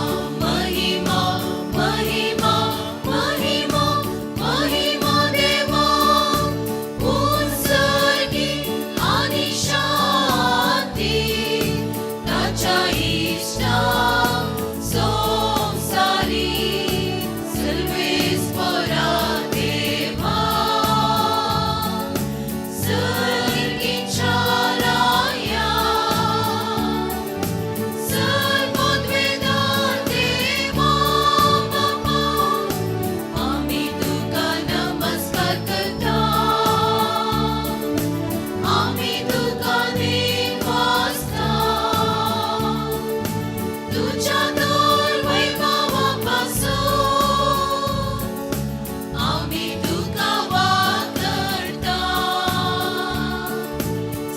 महिमा महिमा महिमा महिमा देवा उत्सर्गी आणि शांती ताच्या इष्टा संसारी सर्वेस्परा देवा सर्गीच्या राया सर्वोद्वेदार देवा बापा आमी तुका नमस्कार करता, आमी तुका देवासता, तुज्या दुर्वैभवा पासून आमी तुका वाकरता.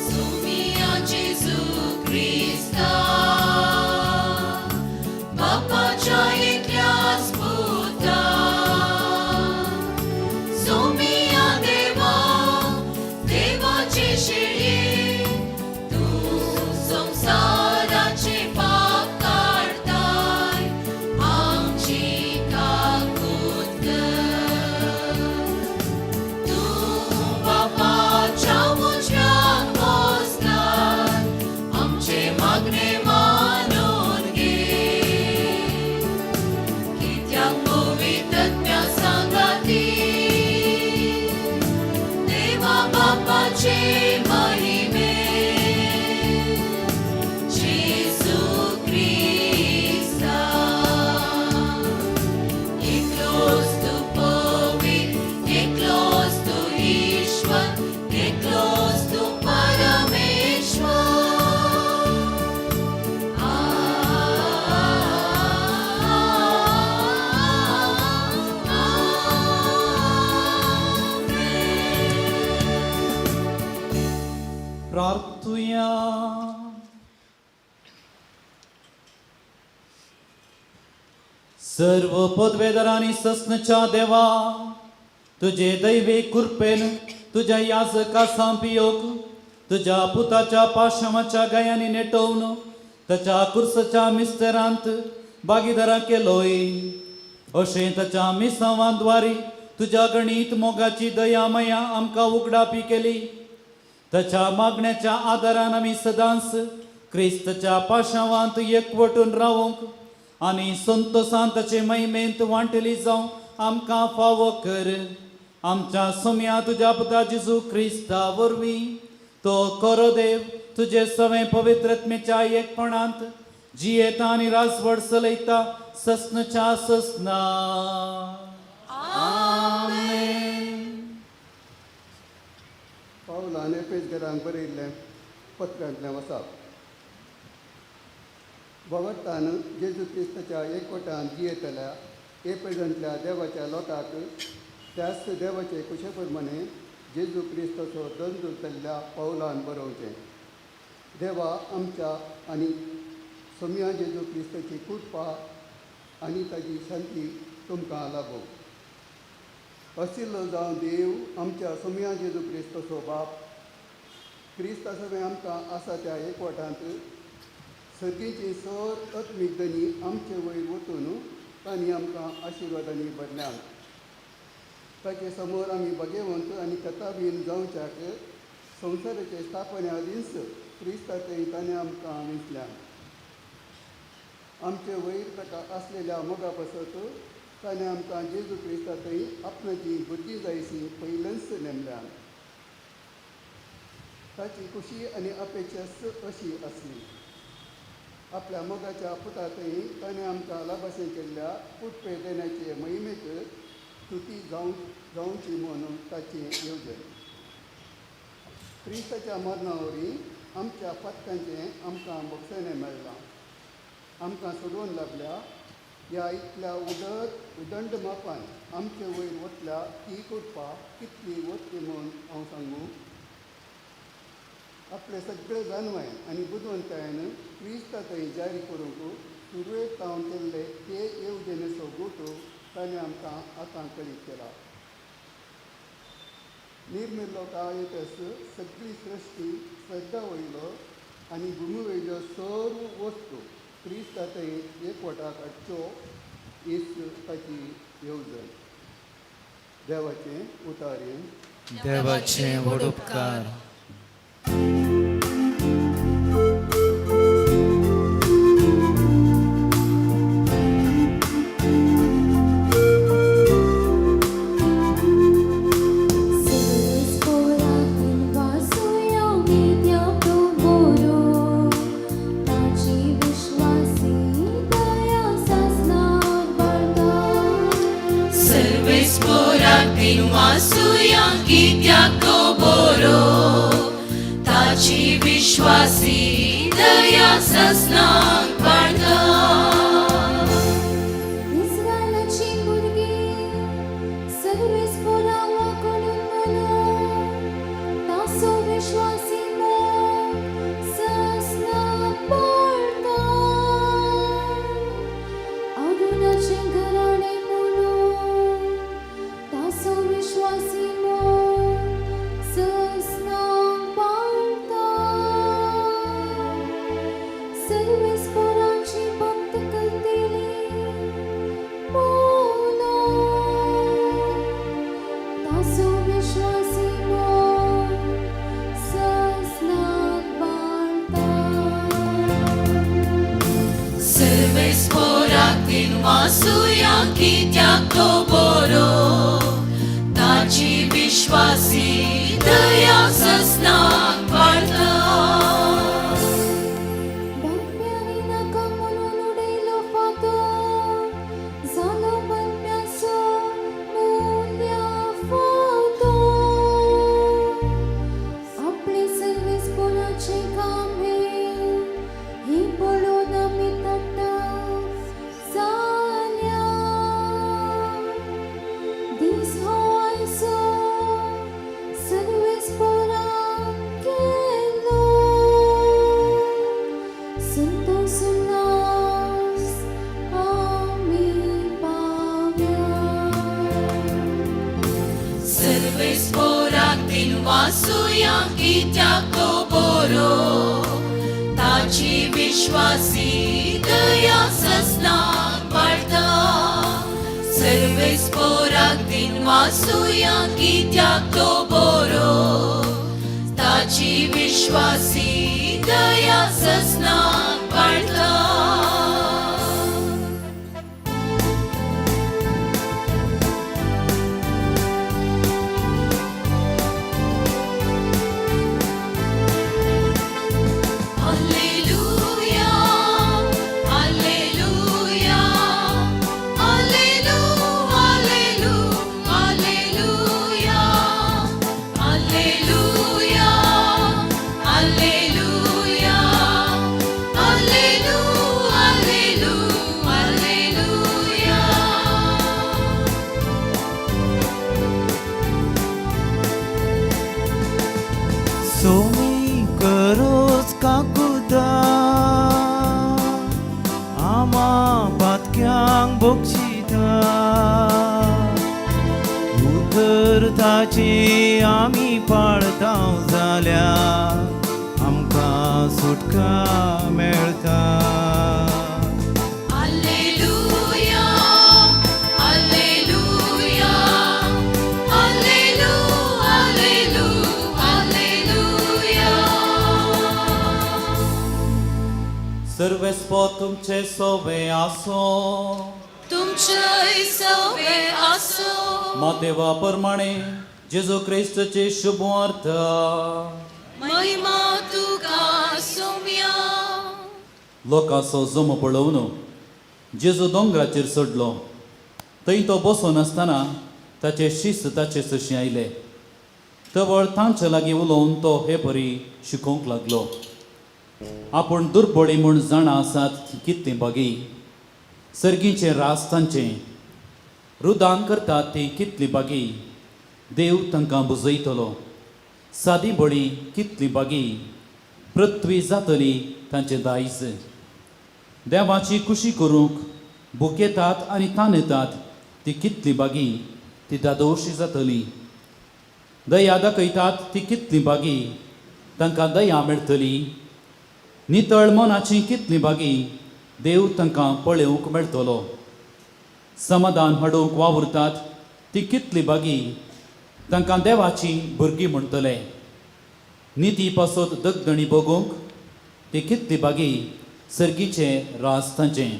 सोमिया जेजू क्रिस्ता बापाच्या एकल्याच पुता, सोमिया देवा देवाचे शेळये तूं संवसाराचे पाप काडताय आमची काकूत कर. तूं बापाच्या उजव्याक बसलाय आमचे मागणे मानून घे, कित्याक पवित्रत्म्या सांगाती देवा बापाचे महिमे जेजू क्रिस्ता. एकलोच तूं पवित्र, एकलोच तूं ईश्वर, एकलोच तूं परमेश्वर. आमेन. प्रार्थुया. सर्व पदवेदारांनी सस्नच्या देवा, तुझे दैवी कृपेन तुझ्या याजका सांपियोग तुझ्या पुताच्या पाशामाच्या गायांनी नेटोवन ताच्या कुर्सच्या मिस्तरांत भागीदारा केलोय. अशें ताच्या मिसांवाद्वारी तुझ्या गणीत मोगाची दया माया आमकां उगडापी केली. ताच्या मागण्याच्या आदारान आमी सदांच क्रिस्तच्या पाशावांत एकवटून रावंक आनी संतोसान ताचे महिमेंत वांटली जावं आमकां फावो कर. आमच्या सोम्या तुज्या पुता जेजू क्रिस्ता वरवीं तो खरो देव तुजे सवें पवित्रत्मेच्या एकपणांत जियेता आनी राजवट चलयता सस्नच्या सस्ना. पावलान एपेजगरांक बरयल्लें पत्रांतलें वसाप. भगवतान जेजू क्रिस्ताच्या एकवटान जियेतल्या एपेजांतल्या देवाच्या लोकांक त्याच देवाचे कुशे प्रमाणे जेजू क्रिस्ताचो दंड जाल्ल्या पावलान बरोवचें. देवा आमच्या आनी सोम्या जेजू क्रिस्ताची कृपा आनी ताजी शांती तुमकां लाभो. अशिल्लो जावं देव आमच्या सोम्या जेजू क्रिस्ताचो बाप, क्रिस्ता सगळें आमकां आसा त्या एकवटांत सर्गीची सर आत्मीक धनी आमचे वयर वचून तांणी आमकां आशिर्वादांनी भरल्यात. ताचे समोर आमी भाग्यवंत आनी कथाबीन जावच्याक संवसाराचे स्थापने आदींच क्रिस्तांतय ताणें आमकां विंचल्यात. आमचे वयर ताका आसलेल्या मोगा पासत ताणें आमकां जेजू क्रिस्तांतय आपणाची भुरगीं जायशी पयलेंच नेमल्यात. ताची खुशी आनी अपेक्षा अशी आसली, आपल्या मोगाच्या पुतांतय ताणें आमकां लाभाशें केल्ल्या पुटपे देण्याचे महिमेक स्तुती जावची म्हणून ताची येवजण. क्रिस्ताच्या मरणा वरवीं आमच्या पातकांचें आमकां भोगसणें मेळ्ळां, आमकां सोडोवन लाबल्या. ह्या इतल्या उदंड मापान आमचे वयर वतल्या ती कृपा कितली वतली म्हूण हांव सांगूं? आपले सगळे जाणवाय आनी बुदवंतकायेन क्रिस्ता थंय जारी करूंक सुरवेक तावन केल्ले ते येवजणेचो गोटो ताणें आमकां आतां कळीत केला. निर्मिल्लो काळ येतस सगळी सृश्टी श्रद्धा वयलो आनी भुमी वयल्यो सर्व वस्तू क्रिस्ता थंय एकवटाक हाडच्यो हीच ताची येवजण. देवाचें उतारें. देवाचे व्हड उपकार. सर्वेस्पोराक वासुया कित्याक तो बरो, ताची विश्वासी दया ससनाक वाडटा. इस्रायलाची भुरगीं सर्वेस्पोरावा कडून म्हणून ताचो विश्वासी मोग ससनाक पाळटा. अरुणाचें घराणें म्हणून ताचो विश्वासी मोग ससनाक पाळटा. सर्वेस्पोराची भक्त करतली म्हणून ताचो विश्वासी मोग ससनाक पाळटा. सर्वेस्पोराक वासुया कित्याक तो बरो, ताची विश्वासी दया ससनाक वाडटा. बांदप्यांनी नाका म्हणून उडयलो फातर, जालो बांदप्याचो मुल्या फातर. आपले सर्वेस्पोराचें काम हें, ही पळोवन आमी तटास जाल्या. दीस हो आयचो सर्वेस्पोरान केलो, संतोष उल्हास आमी पावया. सर्वेस्पोराक वासुया कित्याक तो बरो, ताची विश्वासी दया ससनाक वाडटा. सर्वेस्पोराक वासुया कित्याक तो बरो, ताची विश्वासी दया ससनाक वाडटा. Alleluia, Alleluia, Allelu, Allelu, Alleluia, Alleluia, Alleluia, मामा पातक्यांक बक्षिता उतर ताची आमी पाळता जाल्यार आमकां सुटका मेळटा. Alleluia, Alleluia, Allelu, Allelu, Alleluia. सर्वेस्पो तुमचे सोवे आसो. तुमचेय सवे आसो. मातेवा प्रमाणे जेजू क्रिस्तचे शुभ अर्थ. महिमा तुका सोम्या. लोकांचो जमो पळोवन जेजू दोंगराचेर चडलो. थंय तो बसून आसतना ताचे शिस्त ताचे सरशीं आयले. तवळ तांचे लागीं उलोवन तो हे परी शिकोवंक लागलो. आपूण दुर्बळी म्हूण जाणा आसात ती कितलीं बागी, सर्गीचें रास तांचें. रुदान करतात ती कितली बागी, देव तांकां बुजयतलो. सादी बळी कितली बागी, पृथ्वी जातली तांचें दायज. देवाची खुशी करूंक भुकेतात आनी तानेतात ती कितली बागी, ती दादोशी जातली. दया दाखयतात ती कितली बागी, तांकां दया मेळटली. नितळ मनाची कितली बागी, देव तांकां पळोवंक मेळटलो. समाधान हाडूंक वावुरतात ती कितली बागी, तांकां देवाची भुरगीं म्हणटले. निती पासत दगदणी भोगूंक ती कितली बागी, सर्गीचें राज तांचें.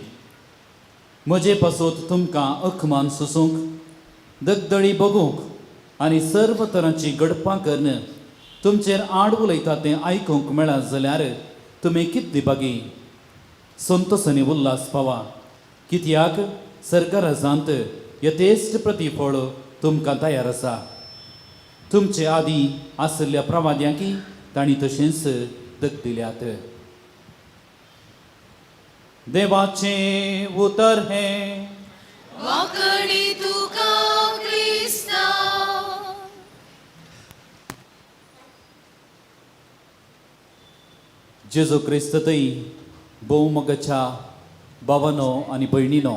म्हजे पासत तुमकां अखमान सोसूंक, दगदळी भोगूंक आनी सर्व तरांची घडपां करून तुमचेर आड उलयता तें आयकूंक मेळत जाल्यार तुमी कितली बागी. संतोश आनी उल्हास पावा, कित्याक सरकाराजांत यथेश्ट प्रतिफळ तुमकां तयार आसा. तुमचे आदीं आशिल्ल्या प्रवाद्यांकी तांणी तशेंच दग दिल्यात. देवाचें उतर हें. वाकडी तुका क्रिस्ता. जेजू क्रिस्त थंय भोवमोगाच्या भावानो आनी भयणीनो,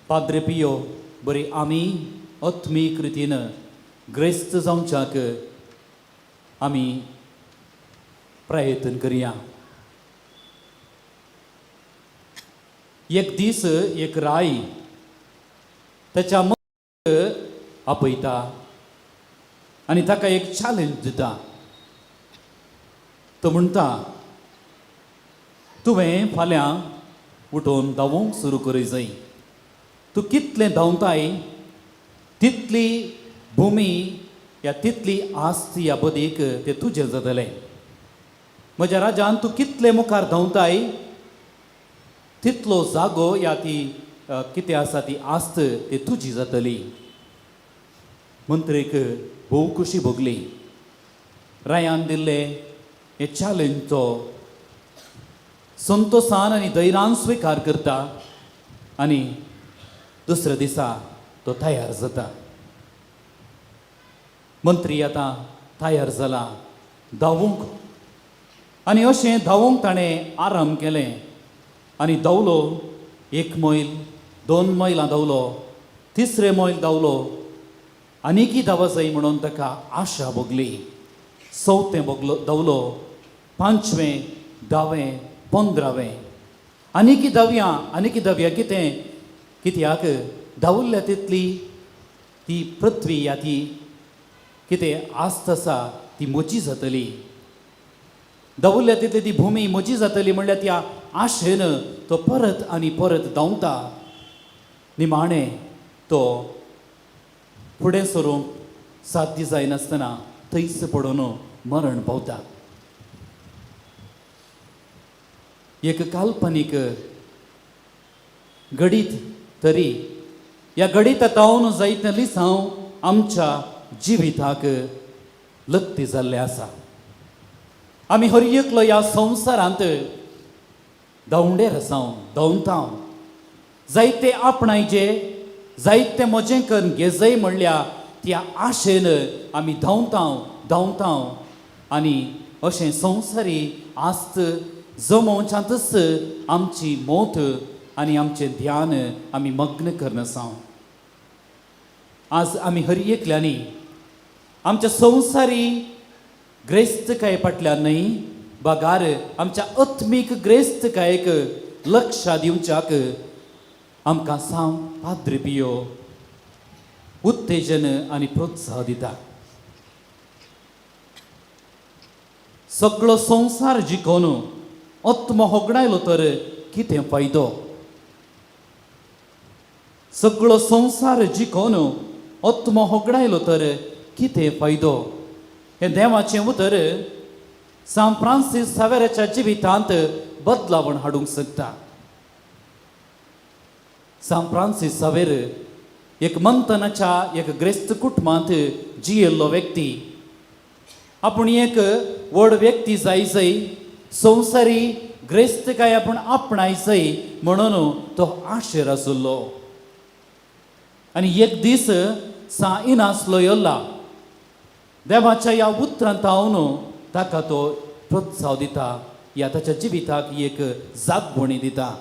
पाद्रे पियो बरी आमी आत्मीक रितीन ग्रेस्त जावच्याक आमी प्रयत्न करया. एक दीस एक राय ताच्या आपयता आनी ताका एक चॅलेंज दिता. तो म्हणटा, तुवें फाल्यां उठून धांवूंक सुरू करूं जाय. तूं कितलें धांवताय तितली भुमी या तितली आस्त ह्या बदीक तें तुजें जातलें. म्हज्या राजान तूं कितले मुखार धांवताय तितलो जागो या ती कितें आसा ती आस्त ती तुजी जातली. मंत्रीक भोव खोशी भोगली. रायान दिल्ले हे चॅलेंज तो संतोसान आनी धैर्यान स्विकार करता आनी दुसऱ्या दिसा तो तयार जाता. मंत्री आतां तयार जाला धांवूंक आनी अशें धांवूंक ताणें आराम केलें आनी धांवलो. एक मैल, 2 मैलां धांवलो, तिसरे मैल धांवलो. आनीकय धांवा जाय म्हणून ताका आशा भोगली. चवथें भोगलो, धांवलो, 5वें, 10वें, 15वें, आनीकय धांवया, आनीकय धांवया. कितें कित्याक धांवल्या तितली ती पृथ्वी या ती कितें आस्त आसा ती म्हजी जातली. धांवल्या तितली ती भुमी म्हजी जातली म्हणल्यार त्या आशेन तो परत आनी परत धांवता. निमाणें तो फुडें सरूंक साध्य जायनासतना थंयच पडून मरण पावता. एक काल्पनीक घडीत तरी ह्या घडीत तावन जायतें लिसांव आमच्या जिविताक लत्ती जाल्लें आसा. आमी हर एकलो ह्या संवसारांत धांवडेर आसा, धांवता. जायते आपणायचे, जायते म्हजें करून घेजय म्हणल्या त्या आशेन आमी धांवता, धांवता आनी अशें संवसारी आस्त जमोवच्यांतच आमची मोत आनी आमचें ध्यान आमी मग्न करून आसा. आज आमी हर एकल्यांनी आमच्या संवसारी ग्रेस्तकाये फाटल्यान न्हय बगार आमच्या आत्मीक ग्रेस्तकायेक लक्ष दिवच्याक आमकां सांव पाद्री पियो उत्तेजन आनी प्रोत्साह दिता. सगळो संवसार जिखोवन आत्मो होगडायलो तर कितें फायदो? सगळो संवसार जिखोवन आत्मो होगडायलो तर कितें फायदो? हें देवाचें उतर सांत फ्रांसीस सावेराच्या जिवितांत बदलावण हाडूंक शकता. सांत फ्रांसीस सावेर एक मंथनाच्या एक ग्रेस्त कुटुंबांत जियेल्लो व्यक्ती. आपूण एक व्हड व्यक्ती जाय जाय, संवसारी ग्रेस्तकाय आपूण आपणाय जाय म्हणून तो आशेर आशिल्लो. आनी एक दीस सा इनास लोयोला देवाच्या ह्या उतरांत हांव ताका तो प्रोत्साह दिता, ह्या ताच्या जिविताक एक जागवणी दिता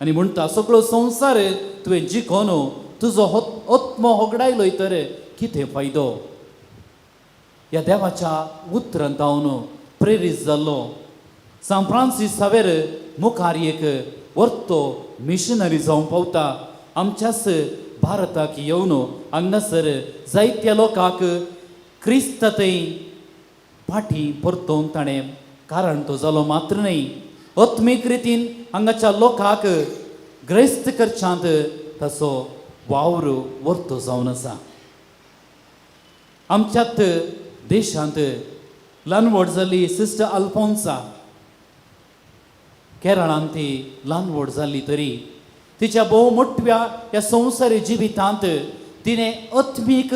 आनी म्हणटा, सगळो संवसार तुवें जिखोन तुजो आत्मो होगडायलो तर कितें फायदो? ह्या देवाच्या उतरांत हांव प्रेरीत जाल्लो सांत फ्रांसीस सावेर मुखार एक वर्तो मिशनरी जावंक पावता. आमच्याच भारताक येवन हांगासर जायत्या लोकांक क्रिस्त थंय फाटीं परतोवन ताणें कारण तो जालो मात्र न्हय, आत्मीक रितीन हांगाच्या लोकांक ग्रेस्त करच्यांत ताचो वावर वर्तो जावन आसा. आमच्यात देशांत ल्हान व्हड जाल्ली सिस्टर अल्फोन्सा, केरळांत ती ल्हान व्हड जाल्ली तरी तिच्या भोव मोठव्या ह्या संवसारी जिवितांत तिणें आत्मीक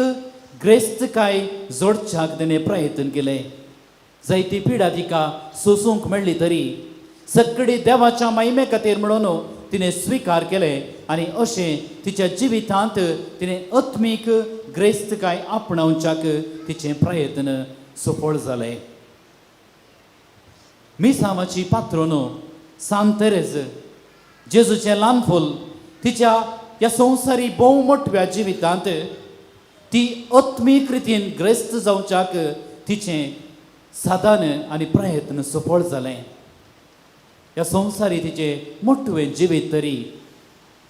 ग्रेस्तकाय जोडच्याक तिणें प्रयत्न केलें. जायती पिडा तिका सोसूंक मेळ्ळी तरी सगळी देवाच्या मायमे खातीर म्हणून तिणें स्विकार केलें आनी अशें तिच्या जिवितांत तिणें आत्मीक ग्रेस्तकाय आपणावच्याक तिचें प्रयत्न सफळ जालें. मिसांवाची पात्रोन सांत तेरेज, जेजूचें ल्हान फूल, तिच्या ह्या संवसारी भोव मोठव्या जिवितांत ती आत्मीक रितीन ग्रेस्त जावच्याक तिचें साधन आनी प्रयत्न सफळ जालें. ह्या संवसारी तिचें मोटवें जिवीत तरी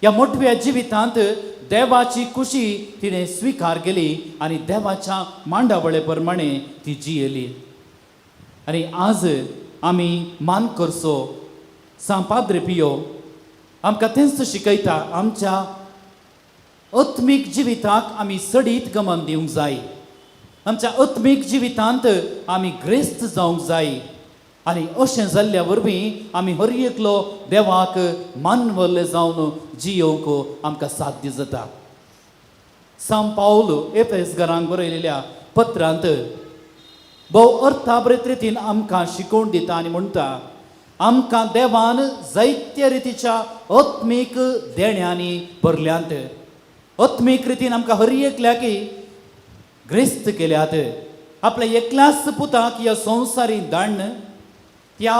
ह्या मोटव्या जिवितांत देवाची खुशी तिणें स्विकार केली आनी देवाच्या मांडावळे प्रमाणे ती जियेली. आनी आज आमी मान करचो सांत पाद्रे पियो आमकां तेंच शिकयता, आमच्या आत्मीक जिविताक आमी सडीत गमन दिवंक जाय, आमच्या आत्मीक जिवितांत आमी ग्रेस्त जावंक जाय आनी अशें जाल्ल्या वरवीं आमी हर एकलो देवाक मानवल्ले जावन जियोवंक आमकां साध्य जाता. सांत पावल एफेसगरांक बरयलेल्या पत्रांत भोव अर्थाभरीत रितीन आमकां शिकोवन दिता आनी म्हणटा, आमकां देवान जायत्या रितीच्या आत्मीक देण्यांनी भरल्यांत. आत्मीक रितीन आमकां हर एकल्याक ग्रेस्त केल्यात. आपल्या एकल्याच पुताक ह्या संवसारी धाडून त्या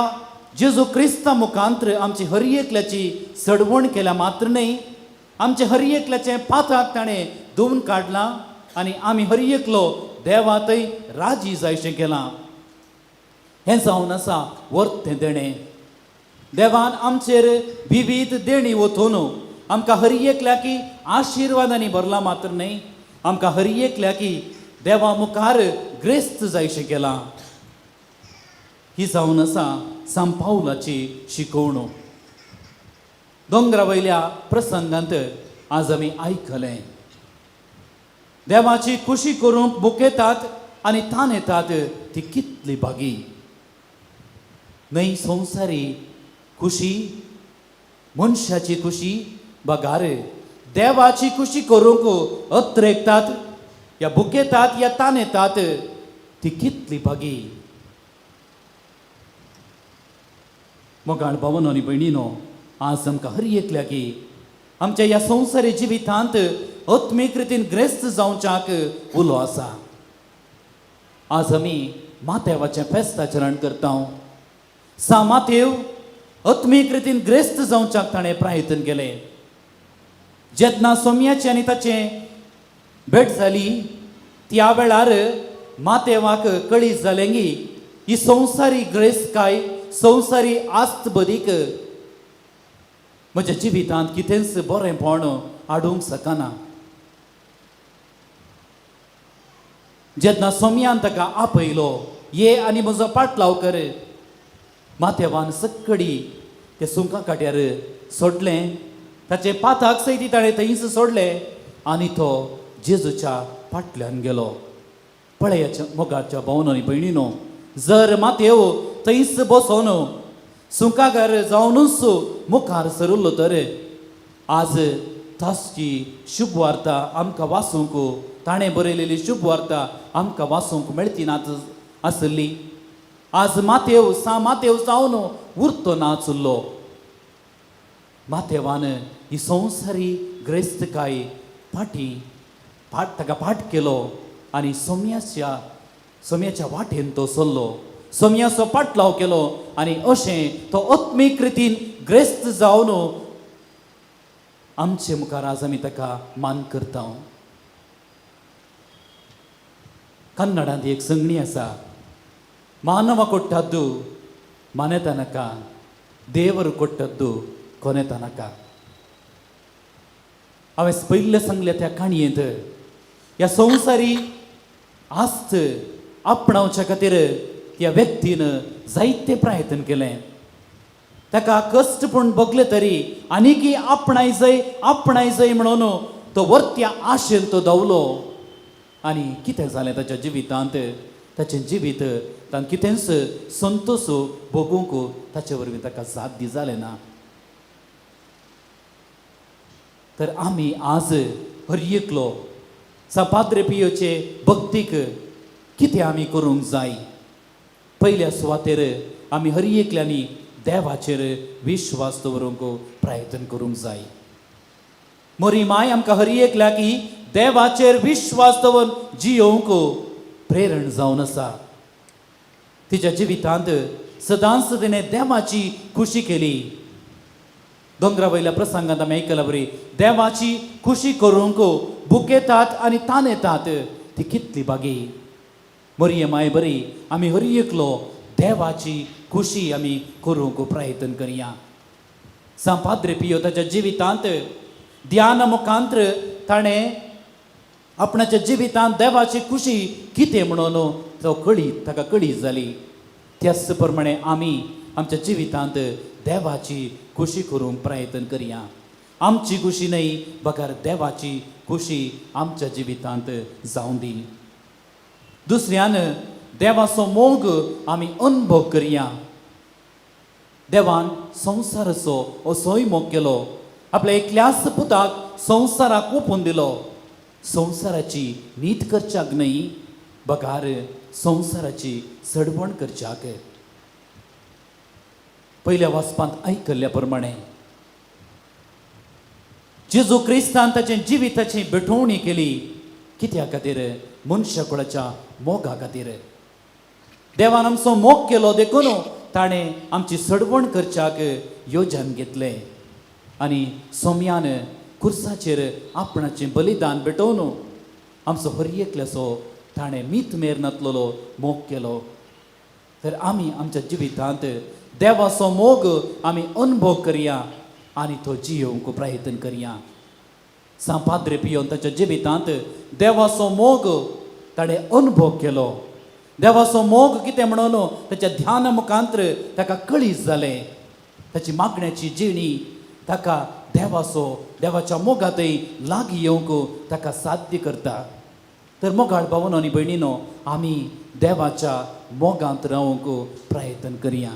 जेजू क्रिस्ता मुखांत्र आमची हर एकल्याची सडवण केल्या मात्र न्हय, आमचे हर एकल्याचें पाताक ताणें धुवन काडलां आनी आमी हर एकलो देवा थंय राजी जायशें केलां. हें जावन आसा वर्तें देणें. देवान आमचेर विवीध देणी ओतून आमकां हर एकल्याकी आशिर्वादांनी भरला मात्र न्हय, आमकां हर एकल्याकी देवा मुखार ग्रेस्त जायशें केलां. ही जावन आसा सांत पावलाची शिकवणूक. दोंगरा वयल्या प्रसंगांत आज आमी आयकलें, देवाची खुशी करूंक बुकयतात आनी तान येतात ती कितली भागी न्हय. संवसारी खुशी, मनशाची खुशी बगार देवाची खुशी करूंक अत्रेकतात या बुकेतात या तान येतात ती कितली भागी. मोगाळ भावानो आनी भयणीनो, आज आमकां हर एकल्याकी आमच्या ह्या संवसारी जिवितांत आत्मीक रितीन ग्रेस्त जावच्याक उलो आसा. आज आमी माथ्यावाचें फेस्त आचरण करता. सा मातेव आत्मीक रितीन ग्रेस्त जावच्याक ताणें प्रयत्न केलें. जेन्ना सोम्याचें आनी ताचें भेट जाली त्या वेळार मातेवाक कळीत जालें की ही संवसारी ग्रेस्तकाय, संवसारी आस्त बदीक म्हज्या जिवितांत कितेंच बरेंपण हाडूंक शकना. जेन्ना सोम्यान ताका आपयलो, ये आनी म्हजो पाटलाव कर, माथेवान सक्कडी ते सुंका काट्यार सोडलें, ताचें पाताक सयत ताणें थंयच सोडलें आनी तो जेजूच्या फाटल्यान गेलो. पळयाच्या मोगाच्या भावनो आनी भयणीनो, जर मातेव थंयच बसोन सुंकागर जावनूच मुखार सरुल्लो तर आज ताची शुभ वार्ता आमकां वाचूंक, ताणें बरयलेली शुभ वार्ता आमकां वाचूंक मेळची नात आसली. आज मातेव सा मातेव जावन उरतो नाचुल्लो. मातेवान ही संवसारी ग्रेस्तकाय फाटी फाट ताका फाट केलो आनी सोम्याच्या वाटेन तो सरलो, सोम्याचो पाटलाव केलो आनी अशें तो आत्मीक रितीन ग्रेस्त जावन आमचे मुखार आज आमी ताका मान करता. कन्नडांत एक संगणी आसा, ಮಾನವ ಕೊಟ್ಟದ್ದು ಮನೆತನಕ, ದೇವರು ಕೊಟ್ಟದ್ದು ಕೊನೆ ತನಕ. हांवें पयलें सांगलें त्या काणयेंत ह्या संवसारी आस्त आपणावच्या खातीर त्या व्यक्तीन जायते प्रयत्न केलें. ताका कश्ट पूण भोगले तरी आनीकी आपणाय जाय आपणाय जाय म्हणून तो वरत्या आशेन तो धांवलो आनी कितें जालें ताच्या जिवितांत, ताचें जिवीत तांकां कितेंच संतोश भोगूंक ताचे वरवीं ताका साध्य जालें ना. तर आमी आज हर एकलो सा पाद्रे पियोचे भक्तीक कितें आमी करूंक जाय. पयल्या सुवातेर आमी हर एकल्यांनी देवाचेर विश्वास दवरूंक प्रयत्न करूंक जाय. मोरी माय आमकां हर एकल्याक देवाचेर विश्वास दवरून जियोवंक प्रेरण जावन आसा. तिच्या जिवितांत सदांच तिणें देवाची खुशी केली. दोंगरा वयल्या प्रसंगांत आमी आयकला बरी देवाची खुशी करूंक बुकेतात आनी तानेतात ती कितली बागी. मोरये माय बरी आमी हर एकलो देवाची खुशी आमी करूंक प्रयत्न करया. सांव पाद्रे पियो ताच्या जिवितांत ध्यान मुखांत्र ताणें आपणाच्या जिवितांत देवाची खुशी कितें म्हणून तो कळी ताका कळी जाली. त्याच प्रमाणे आमी आमच्या जिवितांत देवाची खुशी करूंक प्रयत्न करया. आमची खुशी न्हय बगर देवाची खुशी आमच्या जिवितांत जावं दी. दुसऱ्यान देवाचो मोग आमी अनुभव करया. देवान संवसाराचो असोय मोग केलो, आपल्या एकल्याच पुताक संवसाराक ओपून दिलो. संवसाराची नीत करच्याक न्हय बगार संवसाराची सडवण करच्याक. पयल्या वाचपांत आयकल्ल्या प्रमाणे जेजू क्रिस्तान ताचे जिविताची भेटवणी केली. कित्या खातीर? मनशाकुळाच्या मोगा खातीर. देवान आमचो मोग केलो देखून ताणें आमची सडवण करच्याक योजन घेतलें आनी सोम्यान खुर्साचेर आपणाचें बलिदान भेटोवन आमचो हर एकल्याचो ताणें मीत मेर नातलेलो मोग केलो. तर आमी आमच्या जिवितांत देवाचो मोग आमी अनुभव करया आनी तो जियोवंक प्रयत्न करया. सांव पाद्रे पियोन ताच्या जिवितांत देवाचो मोग ताणें अनुभव केलो. देवाचो मोग कितें म्हणून ताच्या ध्यान मुखांत्र ताका कळीत जालें. ताची मागण्याची जिणी ताका देवाचो देवाच्या मोगांतय लागीं येवंक ताका साध्य करता. तर मोगाळ भावनो आनी भयणीनो, आमी देवाच्या मोगांत रावंक प्रयत्न करया.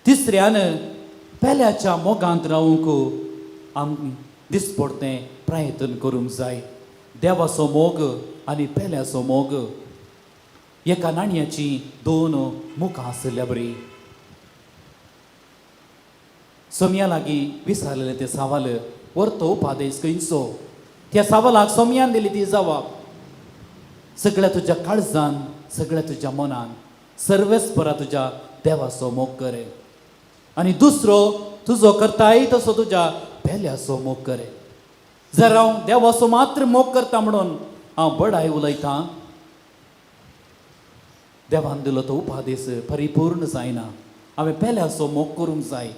तिसऱ्यान पेल्याच्या मोगांत रावंक आमी दिसपडतें प्रयत्न करूंक जाय. देवाचो मोग आनी पेल्याचो मोग एका नाणयाची दोन मुखां आशिल्ल्या बरी. सोमया लागीं विचारलेलें तें सवाल, वर्तो उपादेश खंयचो? त्या सवालाक सोमयान दिली ती जवाब, सगळ्या तुज्या काळजान, सगळ्या तुज्या मनान, सर्वेस्परा तुज्या देवाचो मोग कर. आनी दुसरो तुजो करताय तसो तुज्या पेल्याचो मोग कर. जर हांव देवाचो मात्र मोग करता म्हणून हांव बडाय उलयतां, देवान दिलो तो उपादेस परिपूर्ण जायना. हांवें पेल्याचो मोग करूंक जाय.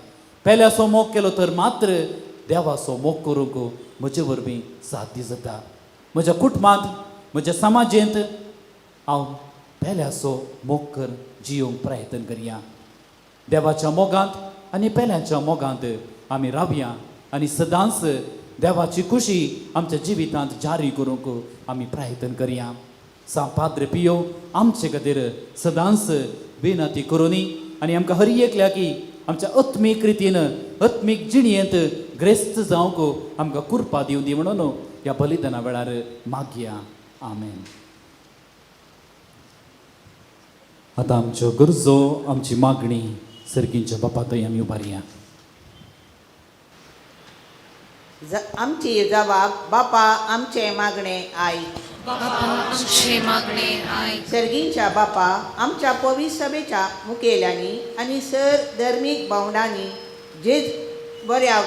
पेल्याचो मोग केलो तर मात्र देवाचो मोग करूंक म्हजे वरवीं साध्य जाता. म्हज्या कुटुंबांत, म्हज्या समाजेंत हांव पेल्याचो मोग कर जियोंक प्रयत्न करया. देवाच्या मोगांत आनी पेल्याच्या मोगांत आमी रावया आनी सदांच देवाची खुशी आमच्या जिवितांत जारी करूंक आमी प्रयत्न करया. सांव पाद्र पियो आमचे खातीर सदांच विनंती करुनी आनी आमकां हर एकल्याकी आमच्या आत्मीक रितीन आत्मीक जिणयेंत ग्रेस्त जावंक आमकां कुरपा दिवं दी म्हणून ह्या बलिदाना वेळार मागया. आमेन. आतां आमच्यो गरजो, आमची मागणी सर्गींच्या बापा थंय आमी उबारया. आमची जबाब बापा आमचे मागणे आयक. बापा आमचे मागणे आयक. सर्गींच्या बापा, आमच्या पवित्र सभेच्या मुखेल्यांनी आनी सर धर्मीक भावंडांनी जेज बऱ्या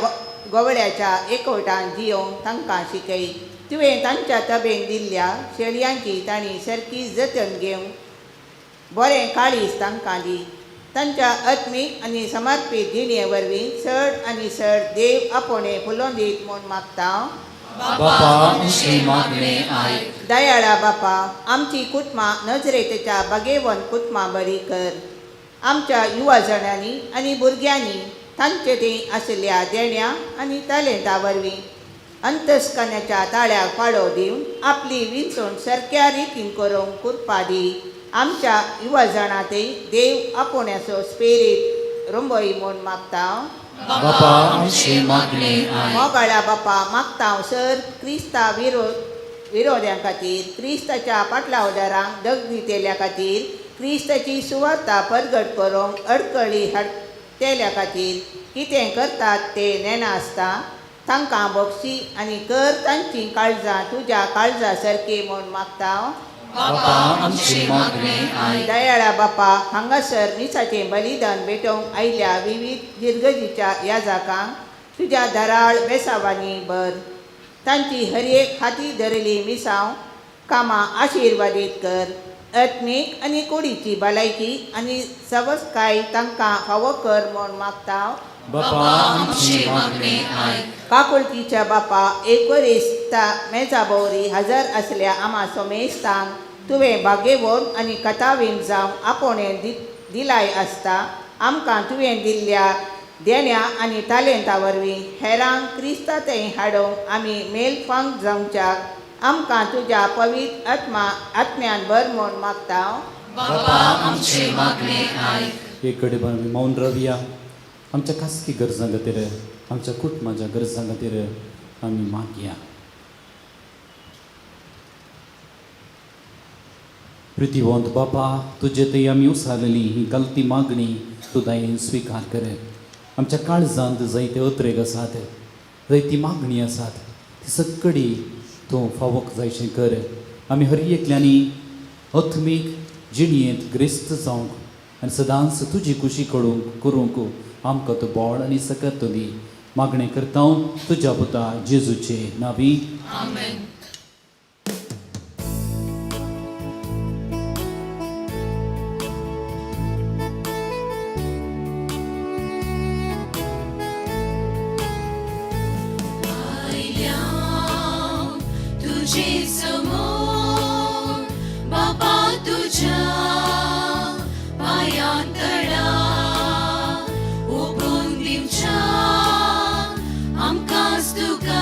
गोवळ्याच्या एकवटान जियोंक तांकां शिकय. तुवें तांच्या तबेन दिल्ल्या शेळयांची तांणी सारकी जतन घेवंक बरें काळीज तांकां दी. तांच्या आत्मीक आनी समर्पीत जिणे वरवीं चड आनी चड देव आपोवणें फुलोवन दीत म्हूण मागता. बापा आमचे मागणे आयक. दयाळा बापा, आमची कुटुंबां नजरेच्या बागेवन कुटुंबां बरी कर. आमच्या युवा जाणांनी आनी भुरग्यांनी तांचे थंय आशिल्ल्या देण्या आनी तालेंता वरवीं अंतस्कनाच्या ताळ्याक पाळो दिवन आपली विंचवण सारक्या रितीन करूंक कुरपा दी. आमच्या युवा जाणां थंय देव आपोवण्याचो स्पिरीत रोंबय म्हूण मागता. बापा आमचे मागणे आयक. मोगाळा बापा, मागता सर क्रिस्ता विरोध्यां खातीर, क्रिस्ताच्या पाटलावदारांक दग दितेल्या खातीर, क्रिस्ताची सुवार्ता परगट करूंक अडकळी हाडटेल्या खातीर कितें करतात ते नेणा आसता तांकां बक्षी आनी कर तांची काळजां तुज्या काळजा सारकी म्हूण मागता. बापा आमचे मागणे आयक. दयाळा बापा, हांगासर मिसाचें बलिदान भेटोवंक आयिल्ल्या विविध जिर्गजीच्या याजाकांक तुज्या दराळ बेसावांनी भर. तांची हर एक हाती धरिल्ली मिसांव कामां आशिर्वादीत कर. आत्मीक आनी कुडीची भलायकी आनी सवसकाय तांकां फावो कर म्हूण मागता. बापा आमचे मागणे आयक. काकुळतीच्या बापा, एकोरिस्ता मेजा भोवरी हजर आसल्या आमा सोमेस्तांक तुवें भागेवन आनी कथावीन जावंक आपोवणें दिलाय आसता. आमकां तुवें दिल्ल्या देण्या आनी तालेंता वरवीं हेरांक क्रिस्ता थंय हाडूंक आमी मेलफांक जावच्याक आमकां तुज्या पवित्र आत्म्यान भर म्हूण मागता. बापा आमचे मागणे आयक. एक कडे आमी मौन रावया. आमच्या खासगी गरजां खातीर, आमच्या कुटुंबाच्या गरजां खातीर आमी मागया. प्रितीवंत बापा, तुजे थंय आमी उसारलेली ही गलती मागणी तूं दयेन स्विकार कर. आमच्या काळजांत जायते अत्रेग आसात, जायती मागणी आसात, ती सगळी तूं फावोक जायशें कर. आमी हर एकल्यांनी आत्मीक जिणयेंत ग्रेस्त जावंक आनी सदांच तुजी खुशी करूंक आमकां तूं बळ आनी सकत दी. मागणें करता तुज्या पुता जेजूचे नांवी. आमेन. आयल्या तुझे समोर बापा, तुझ्या पायांतळा ओपून दिवच्या आमकांच तुका.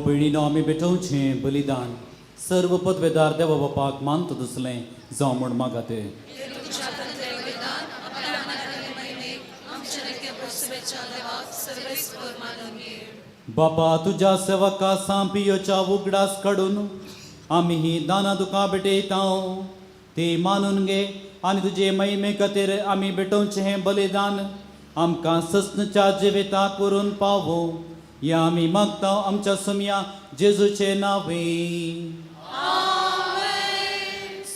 भयणीनो आमी भेटोवचें बलिदान सर्व पदवेदार देवा बापाक मानता दुसलें जावं म्हूण मागात. बापा तुज्या सेवका सांपियोच्या उगडास काडून आमी ही दानां तुका भेटयता ती मानून घे आनी तुजे महिमे खातीर आमी भेटोवचें हें बलिदान आमकां सस्नच्या जिविताक व्हरून पावो ह्या आमी मागता आमच्या सुमया जेजूचे नांवे.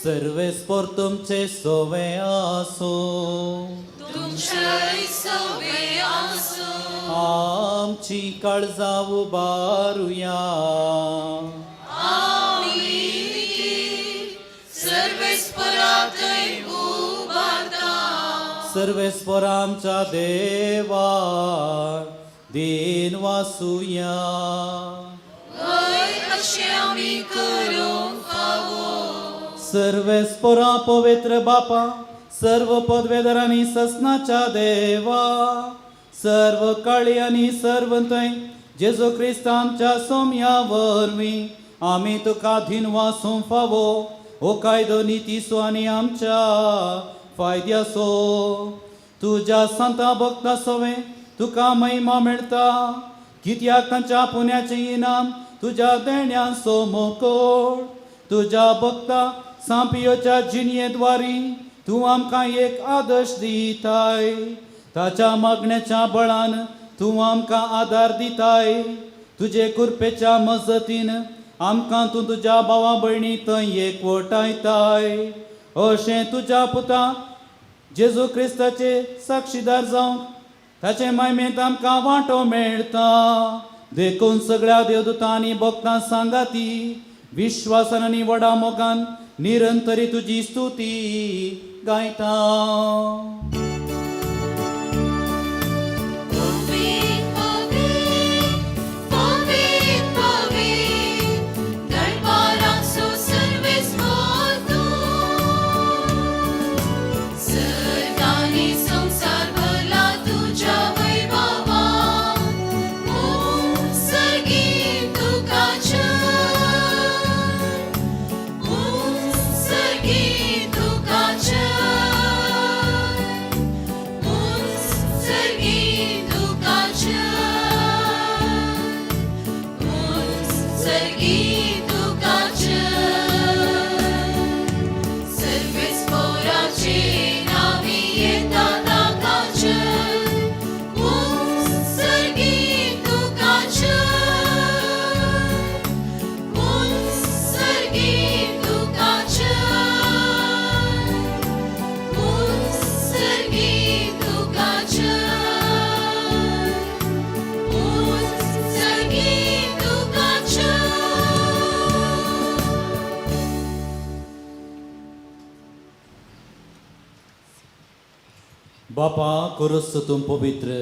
सर्वेस्पोर तुमचे सोवे आसो. आमची काळजां उबारुया. सर्वेस्पोर आमच्या देवा then वासुया. सर्वेस्पोरा पवित्र बापा सर्व पदवेदार आनी ससनाच्या देवा सर्व काळी आनी सर्व थंय जेजू क्रिस्त आमच्या सोम्या वरवीं आमी तुका धिनवासूंक फावो हो कायदो नितीसो आनी आमच्या फायद्यासो. तुज्या संता भक्ता सोवें तुका महिमा मेळटा कित्याक तांच्या पुण्याचें इनाम तुज्या देण्याचो मोकोळ. तुज्या भक्ता सांपियोच्या जिणयेद्वारी तूं आमकां एक आदर्श दिताय. ताच्या मागण्याच्या बळान तूं आमकां आदार दिताय. तुजे कृपेच्या मजतीन आमकां तूं तुज्या भावा भयणी थंय एकवटायताय. अशें तुज्या पुता जेजू क्रिस्ताचे साक्षीदार जावंक ताचे मायमेंत आमकां वांटो मेळटा. देखून सगळ्या देवदूतांनी भक्तां सांगाती विश्वासान आनी व्हडा मोगान निरंतरी तुजी स्तुती गायता. बापा कोरस तूं पवित्र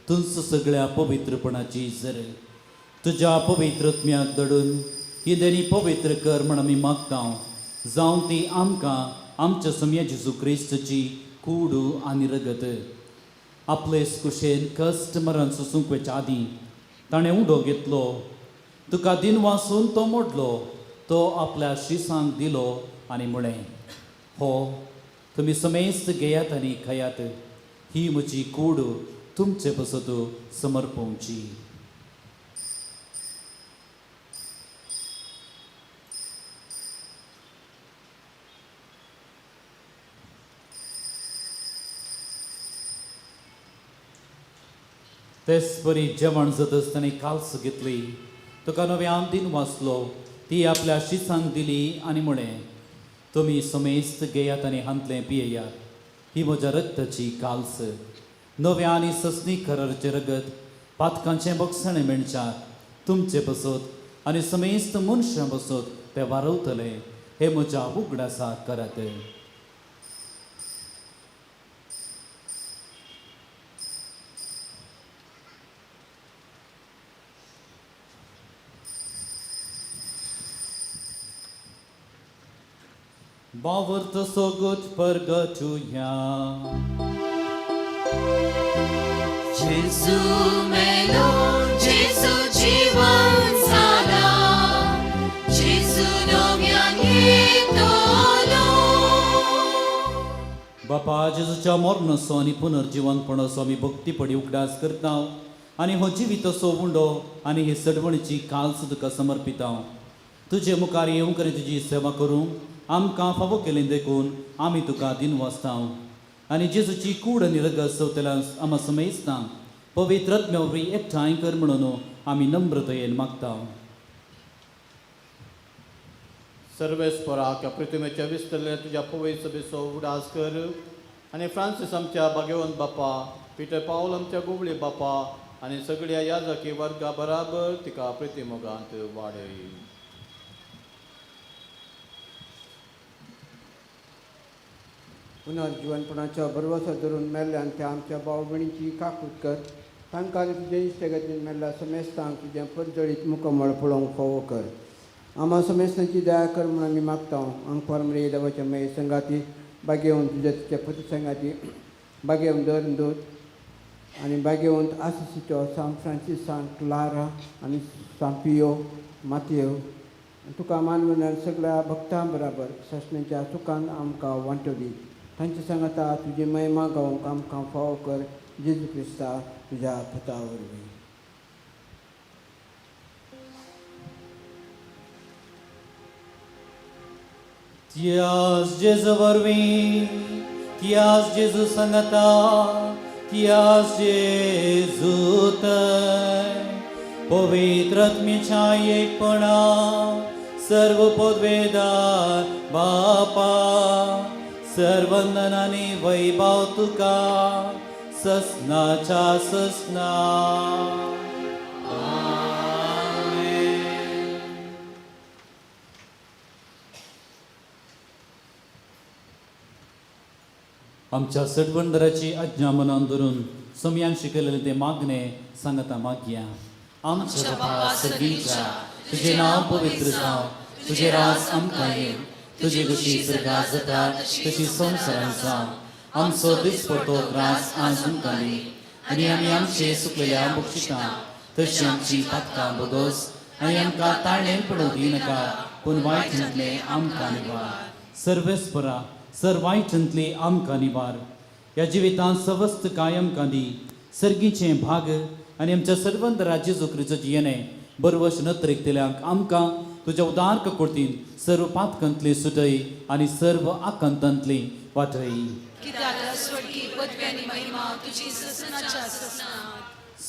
तुंच सगळ्या पवित्रपणाची जर तुज्या पवित्रत्म्याक दडून ही देणी पवित्र कर म्हण आमी मागता जावं ती आमकां आमच्या सोम्या जेजू क्रिस्तची कूड आनी रगत. आपले कुशेन कश्ट मरण सोसूंक वचच्या आदीं ताणें उडो घेतलो तुका दिन वासून तो मोडलो तो आपल्या शिसांक दिलो आनी म्हळें हो तुमी समेस्त घेयात आनी खायात ही म्हजी कूड तुमचे पसत समर्पोवची. तेच परी जेवण जाता आसतना काल्स घेतली तुका नव्यान दिन वाचलो ती आपल्या शिसांक दिली आनी म्हळें तुमी समेस्त घेयात आनी हांतलें पियेयात ही म्हज्या रक्ताची काल्स नव्या आनी ससनी करारचें रगत पातकांचें बक्षणें मेळच्याक तुमचे बसत आनी समेस्त मनशां बसत ते वारवतले हे म्हज्या उगडासाक करात. बावर्त सोगूत परगटुया. जेजू मेलो जेजू जीवन झाला. बापा जेजूच्या मरणाचो आनी पुनर्जिवनपणाचो आमी भक्तीपणी उगडास करता आनी हो जिविताचो उंडो आनी हे सडवणीची काल्स तुका समर्पिता. तुजे मुखार येवंक आनी तुजी सेवा करूंक आमकां फावो केली देखून आमी तुका दिनवासता आनी जेजूची कूड आनी रगत सवतल्या आमा समेजता पवित्र आत्म्या वरवीं एकठांय कर म्हणून आमी नम्रतयेन मागता. सर्वेस्पराक पृथ्वीच्या विस्तरले तुज्या पवित्र सभेचो उडास कर आनी फ्रांसीस आमच्या भाग्यवंत बापा, पिटर पावल आमच्या गोवळे बापा आनी सगळ्या याजकी वर्गा बराबर तिका प्रतिमोगांत वाडय. पुनर्जिवनपणाच्या भरवसो धरून मेल्ल्यान त्या आमच्या भाव भयणीची काकूत कर. तांकां तुजे इश्टगतीन मेल्ल्या समेस्तांक तुजें परजळीत मुखमळ पळोवंक फावो कर. आमा समेस्तांची दया कर म्हूण आमी मागता. अंकफार देवाच्या मागीर संगाती बागेवन तुज्या तुज्या पती संगाती बागेवन धर्मदूत आनी बागेवंत आसिसिचो सांत फ्रांसीस, सांत क्लारा आनी सांपियो मातयो तुका मानवनान सगळ्या भक्तां बराबर सासणाच्या सुखान आमकां वांटो दी. तांचे सांगाता तुजी महिमा गावंक आमकां फावो कर. जेजू क्रिस्ता तुज्या पुता वरवीं. त्याच जेजू वरवीं, त्याच जेजू सांगाता, त्याच जेजू पवित्र आत्म्याच्या एकपणा सर्व पदवेदार बापा सर्वंदन आनी वैभव तुका ससनाच्या ससना. आमच्या सटवंदराची आज्ञा मनान धरून समयान शिकयलेलें तें मागणें सांगता मागया. आमच्या बापा सर्गीच्या, तुजें नांव पवित्र जावं, तुजें राज आमकां येवं, तुजी खुशी स्वर्गात जाता तशी संवसारांत जावं. आमचो दिसपडतो ग्रास आज आमकां दी आनी आमी आमचे सुकलेल्या बक्षितां तशी आमची पातकां बोगोस आनी आमकां ताळें पडूं दिनाका पूण वायटांतलें आमकां निवार. सर्वेस्परा सर वायटांतली आमकां निवार. ह्या जिवितांत सवस्त काय आमकां दी सर्गीचें भाग आनी आमच्या सर्वंतरा जेजू क्रिस्ताचें येणें बरवश नत्रेकतल्यांक आमकां तुज्या उदार ककुर्तीन सर्व पातकांतली सुटय आनी सर्व आकांतांतली वाटय.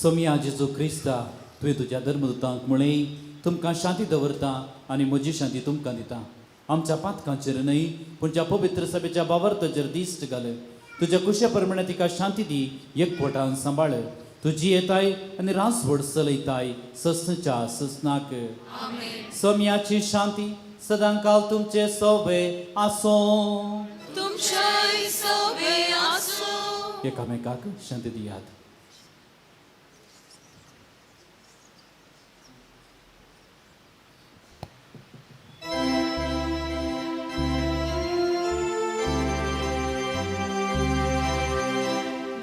सोमया जेजू क्रिस्ता, तुवें तुज्या धर्मदूतांक म्हळें तुमकां शांती दवरता आनी म्हजी शांती तुमकां दिता. आमच्या पातकांचेर न्हय पूण ज्या पवित्र सभेच्या बावर्ताचेर दिश्ट घाल. तुज्या कुशे प्रमाणे तिका शांती दी, एकवटान सांबाळ. तुजी येताय आनी रासवड चलयताय ससनाच्या ससनाक. सम्याची शांती सदांकाल तुमचे सोबे आसूं. तुमच्याय सोबे आसूं. एकामेकाक शांती दियात.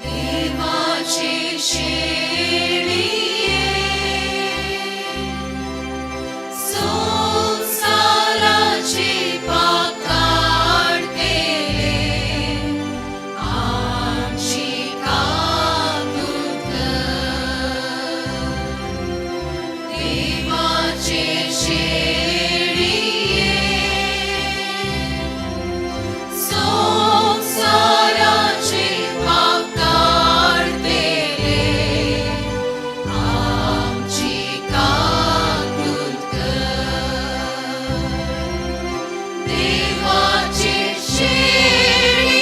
देवाचे शेळये संवसाराचे पाप काडतेले आमची काकूत कर. देवाचे शेळये संवसाराचे पाप काडतेले आमची काकूत कर. देवाचे शेळये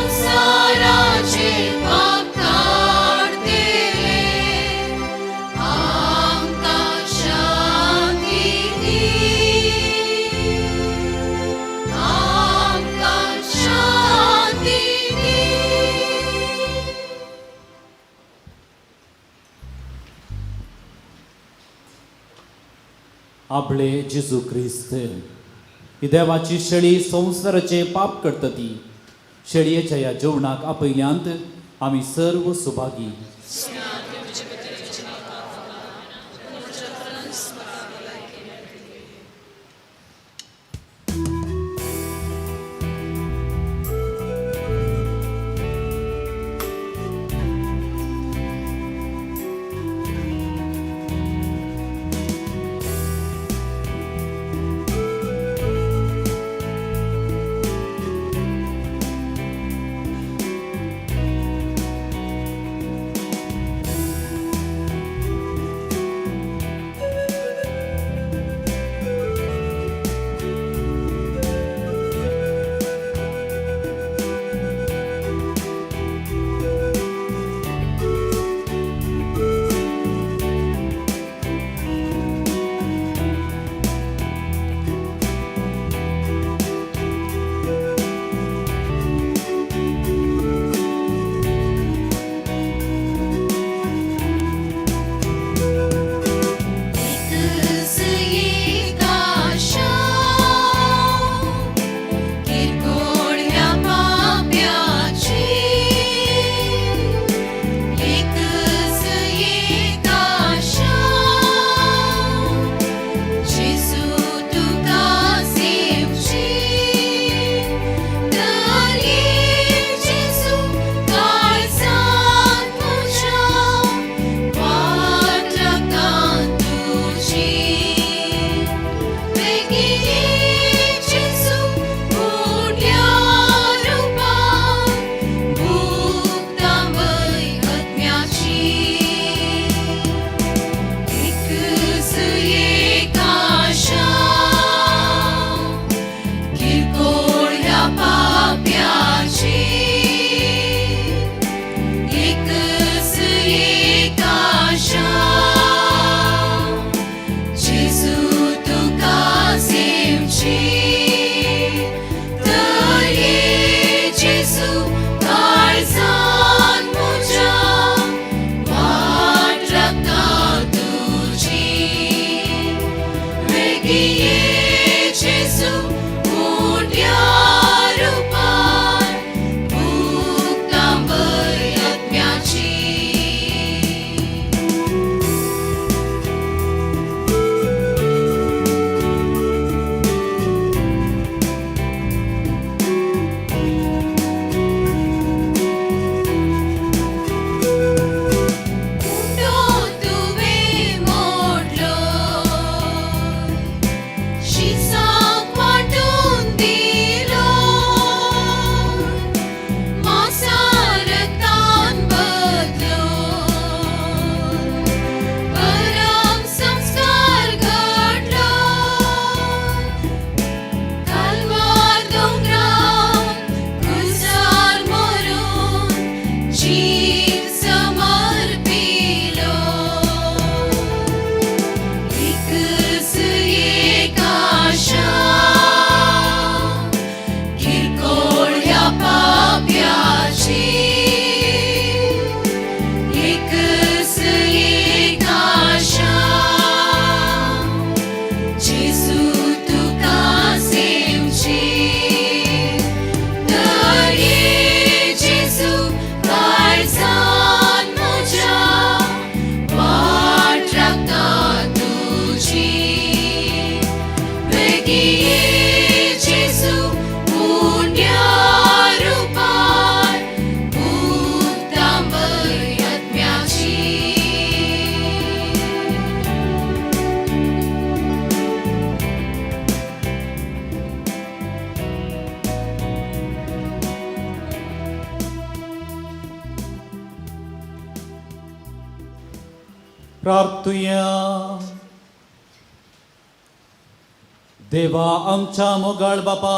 संवसाराचे पाप काडतेले आमकां शांती दी, आमकां शांती दी. आपले जेजू क्रिस्त ही देवाची शेळी संवसाराचे पाप करता ती शेळयेच्या ह्या जेवणाक आपयल्यांत आमी सर्व सुभागी. प्रार्थुया. देवा आमच्या मोगाळ बापा,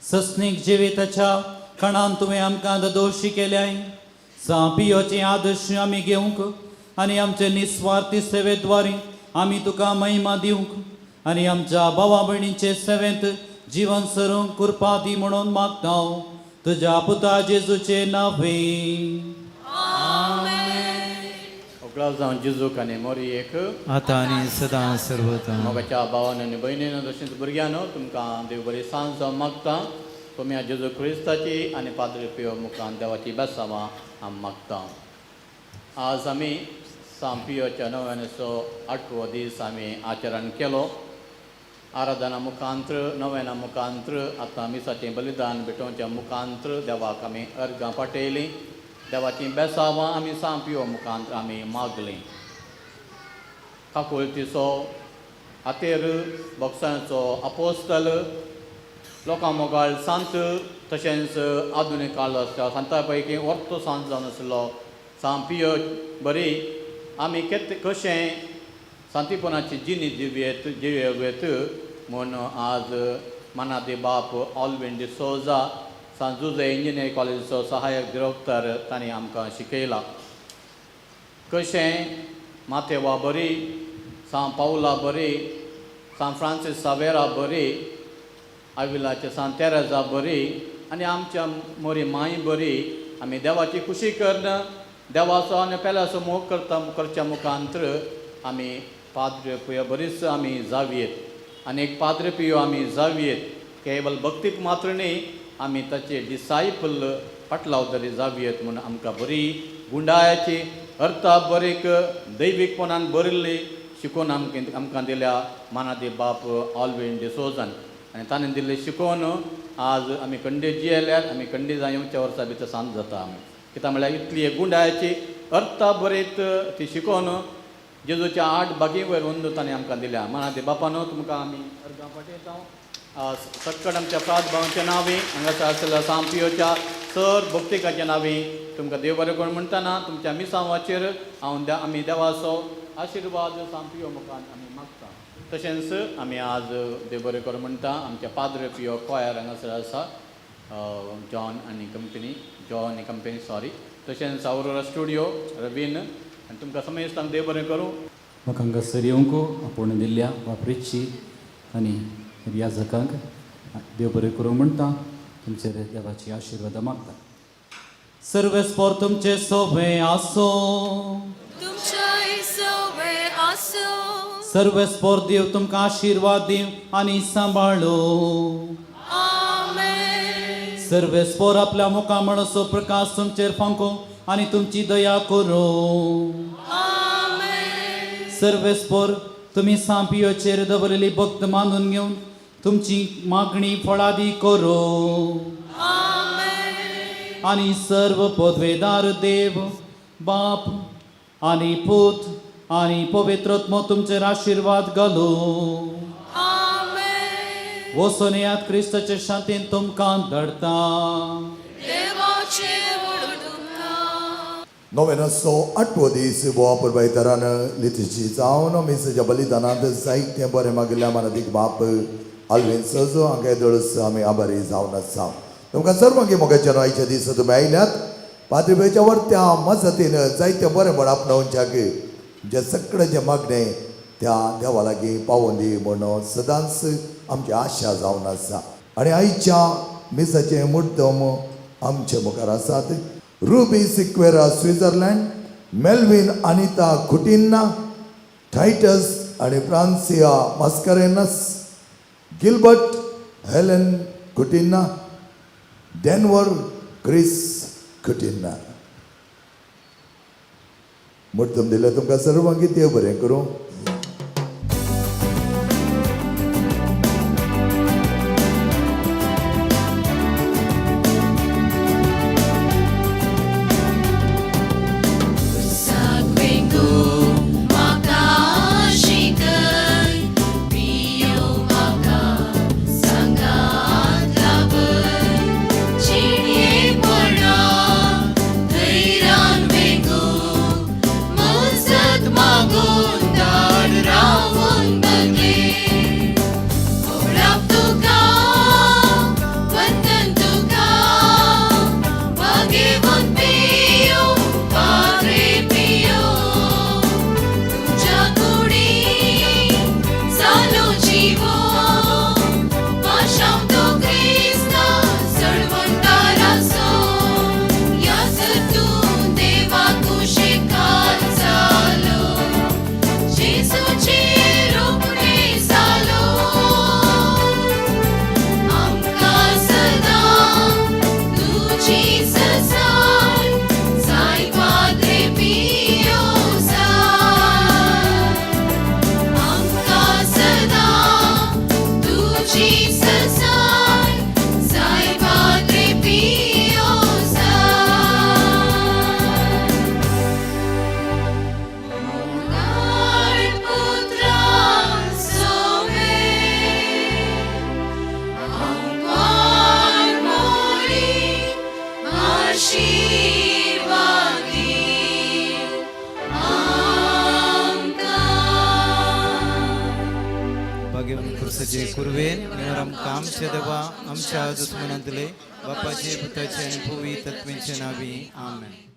सस्नीक जिविताच्या खणान तुवें आमकां दोशी केल्याय. सांपियोचे आदर्श आमी घेवंक आनी आमचे निस्वार्थी सेवेद्वारे आमी तुका महिमा दिवंक आनी आमच्या भावा भयणींचे सेवेंत जिवन सरूंक कृपा दी म्हणून मागता तुज्या पुता जेजूचे नावे. उगडास जावन जेजूक आनी मोरयेक आतां आनी सदां सर्वता. मोगाच्या भावान आनी भयणीन तशेंच भुरग्यानो, तुमकां देव बरी सांज जावं मागता. तुमी जेजू क्रिस्ताची आनी पाद्री पियो मुखान देवाची बेसांवां आमी मागता. आज आमी सांपियोच्या नव्यानेचो आठवो दीस आमी आचरण केलो. आराधना मुखांत्र, नव्याना मुखांत्र, आतां मिसाचें बलिदान भेटोवच्या मुखांत्र देवाक आमी अर्गां पाटयलीं. देवाचीं बेसांवां आमी सांपियो मुखांत्र आमी मागलीं. काकुळतीचो आतेर, बोक्सांचो आपोस्तल, लोकां मोगाळ सांत, तशेंच आधुनीक काळ आसता सांता पैकी वर्तो सांत जावन आसलो सांपियो बरी आमी केत कशें सांतीपणाची जिणी जिवयेत जिवेत म्हूण आज मानादी बाप ऑलविन डिसोजा, सांत जुजे इंजिनियरींग कॉलेजीचो सहायक डिरेक्टर, तांणी आमकां शिकयला. कशें मातेवा बरी, सांत पावला बरी, सांत फ्रांसीस सावेरा बरी, आविलाचे सांत तेरेजा बरी आनी आमच्या मोरी माय बरी आमी देवाची खुशी करून देवाचो आनी पेल्याचो मोग करता करच्या मुखांत्र आमी पाद्र पियो बरीच आमी जावयेत आनी एक पाद्र पियो आमी जावयेत. केवल भक्तीक मात्र न्ही, आमी ताचे डिसायपल फाटलाव तरी जावयेत म्हूण आमकां बरी गुंडायाची अर्था बरीक दैवीकपणान बरिल्ली शिकोवन आमकां आमकां दिल्या मानादी बाप ऑलविन डिसोजान. आनी ताणें दिल्ली शिकोवन आज आमी कंडे जियेल्यार आमी कंडे येवच्या वर्सा भितर सांत जाता आमी. कित्याक म्हळ्यार इतली गुंडायाची अर्था बरीत ती शिकोवन जेजूच्या आठ बागी वयर अंदू ताणें आमकां दिल्या. मानादी बापानो, तुमकां आमी अर्गां पाटयता. सक्कड आमच्या प्रात भावांच्या नांवी, हांगासर आसलेल्या सांपियोच्या सर भक्तिकाच्या नांवी तुमकां देव बरें करून म्हणटना तुमच्या मिसांवाचेर हांव आमी देवाचो आशिर्वाद सांपियो मुखार आमी मागता. तशेंच आमी आज देव बरें करून म्हणटा आमच्या पाद्र पियो कॉयर हांगासर आसा, जॉन आनी कंपनी, जॉन आनी कंपनी सॉरी, तशेंच आवरोरा स्टुडियो रवीन, आनी तुमकां समेस्तांक देव बरें करूं. म्हाका हांगासर येवंक आपोवणें दिल्ल्या बापरेची आनी रियाजकांक देव बरें करूं म्हणटा. तुमचेर देवाची आशिर्वाद मागता. सर्वेस्पोर तुमचे सोबे आसो. तुमच्याय सोबे आसो. सर्वेस्पोर देव तुमकां आशिर्वाद दिव आनी सांबाळो. आमेन. सर्वेस्पोर आपल्या मुखा म्हणसो प्रकाश तुमचेर फांको आनी तुमची दया करूं. आमेन. सर्वेस्पोर तुमी सांपियोचेर दवरलेली भक्त मानून घेवन तुमची मागणी फळादी करूं. आमेन. आनी सर्व पदवेदार देव बाप आनी पूत आनी पवित्रत्म तुमचेर आशिर्वाद घालूं. आमेन. वचून येयात, क्रिस्ताचे शांतीन तुमकां धाडटा. देवाचे व्हड तुमकां. नोवेनाचो आठवो दीस बोवा पुरबायतरान लितीची जावन मिसाच्या बलिदानांत जायतें बरें मागिल्ल्या मानादीक बाप आल्वीन सजो हांगा येदोळच आमी आभारी जावन आसा. तुमकां सर्वांगी मोगाच्या आयच्या दिसा तुमी आयल्यात पाद्रीबायच्या वरत्या मजतीन जायतें बरें म्हण आपणावच्याक जे सगळें मागणें त्या देवा लागीं पावोवन दी म्हूण सदांच आमची आशा जावन आसा. आनी आयच्या मिसाचें मुद्दम आमचे मुखार आसात Ruby Sequeira Switzerland, Melvin Anita Coutinho, Titus आनी Francia Mascarenhas, Gilbert Helen Coutinho, Denver Chris Coutinho. मुद्दम दिल्या तुमकां सर्वांगी देव बरें करूं. सागवेंगू म्हाका शिकय, पियो म्हाका सांगात लावय, जिणयेपणा धैर्यान वेंगू, मजत मागू. कोंदाड रावून बगले होळाप तुका वंदन तुका भागेवन पियो पाद्रे पियो तुज्या कुडी जालो जिवो पाशांव तो क्रिस्ता सळवंटारासो यास तूं देवा कुशेकाल जालो जेजूचे रोपणे जालो आमकां सदां तुजी सजाय जाय पाद्रे पियो जाय आमकां सदां तुजी सजाय जाय पाद्रे पियो जाय मोगाळ पुत्रा सोवे आमकां मोरी आशिर्वादी आमकां. भाग्यवंत पुरुषाचे कुर्वेन निवर आमकां आमच्या देवा आमच्या दुस्मनांतले बापाचे पुताचे आनी पवित्र आत्म्याचे नावी. आमेन.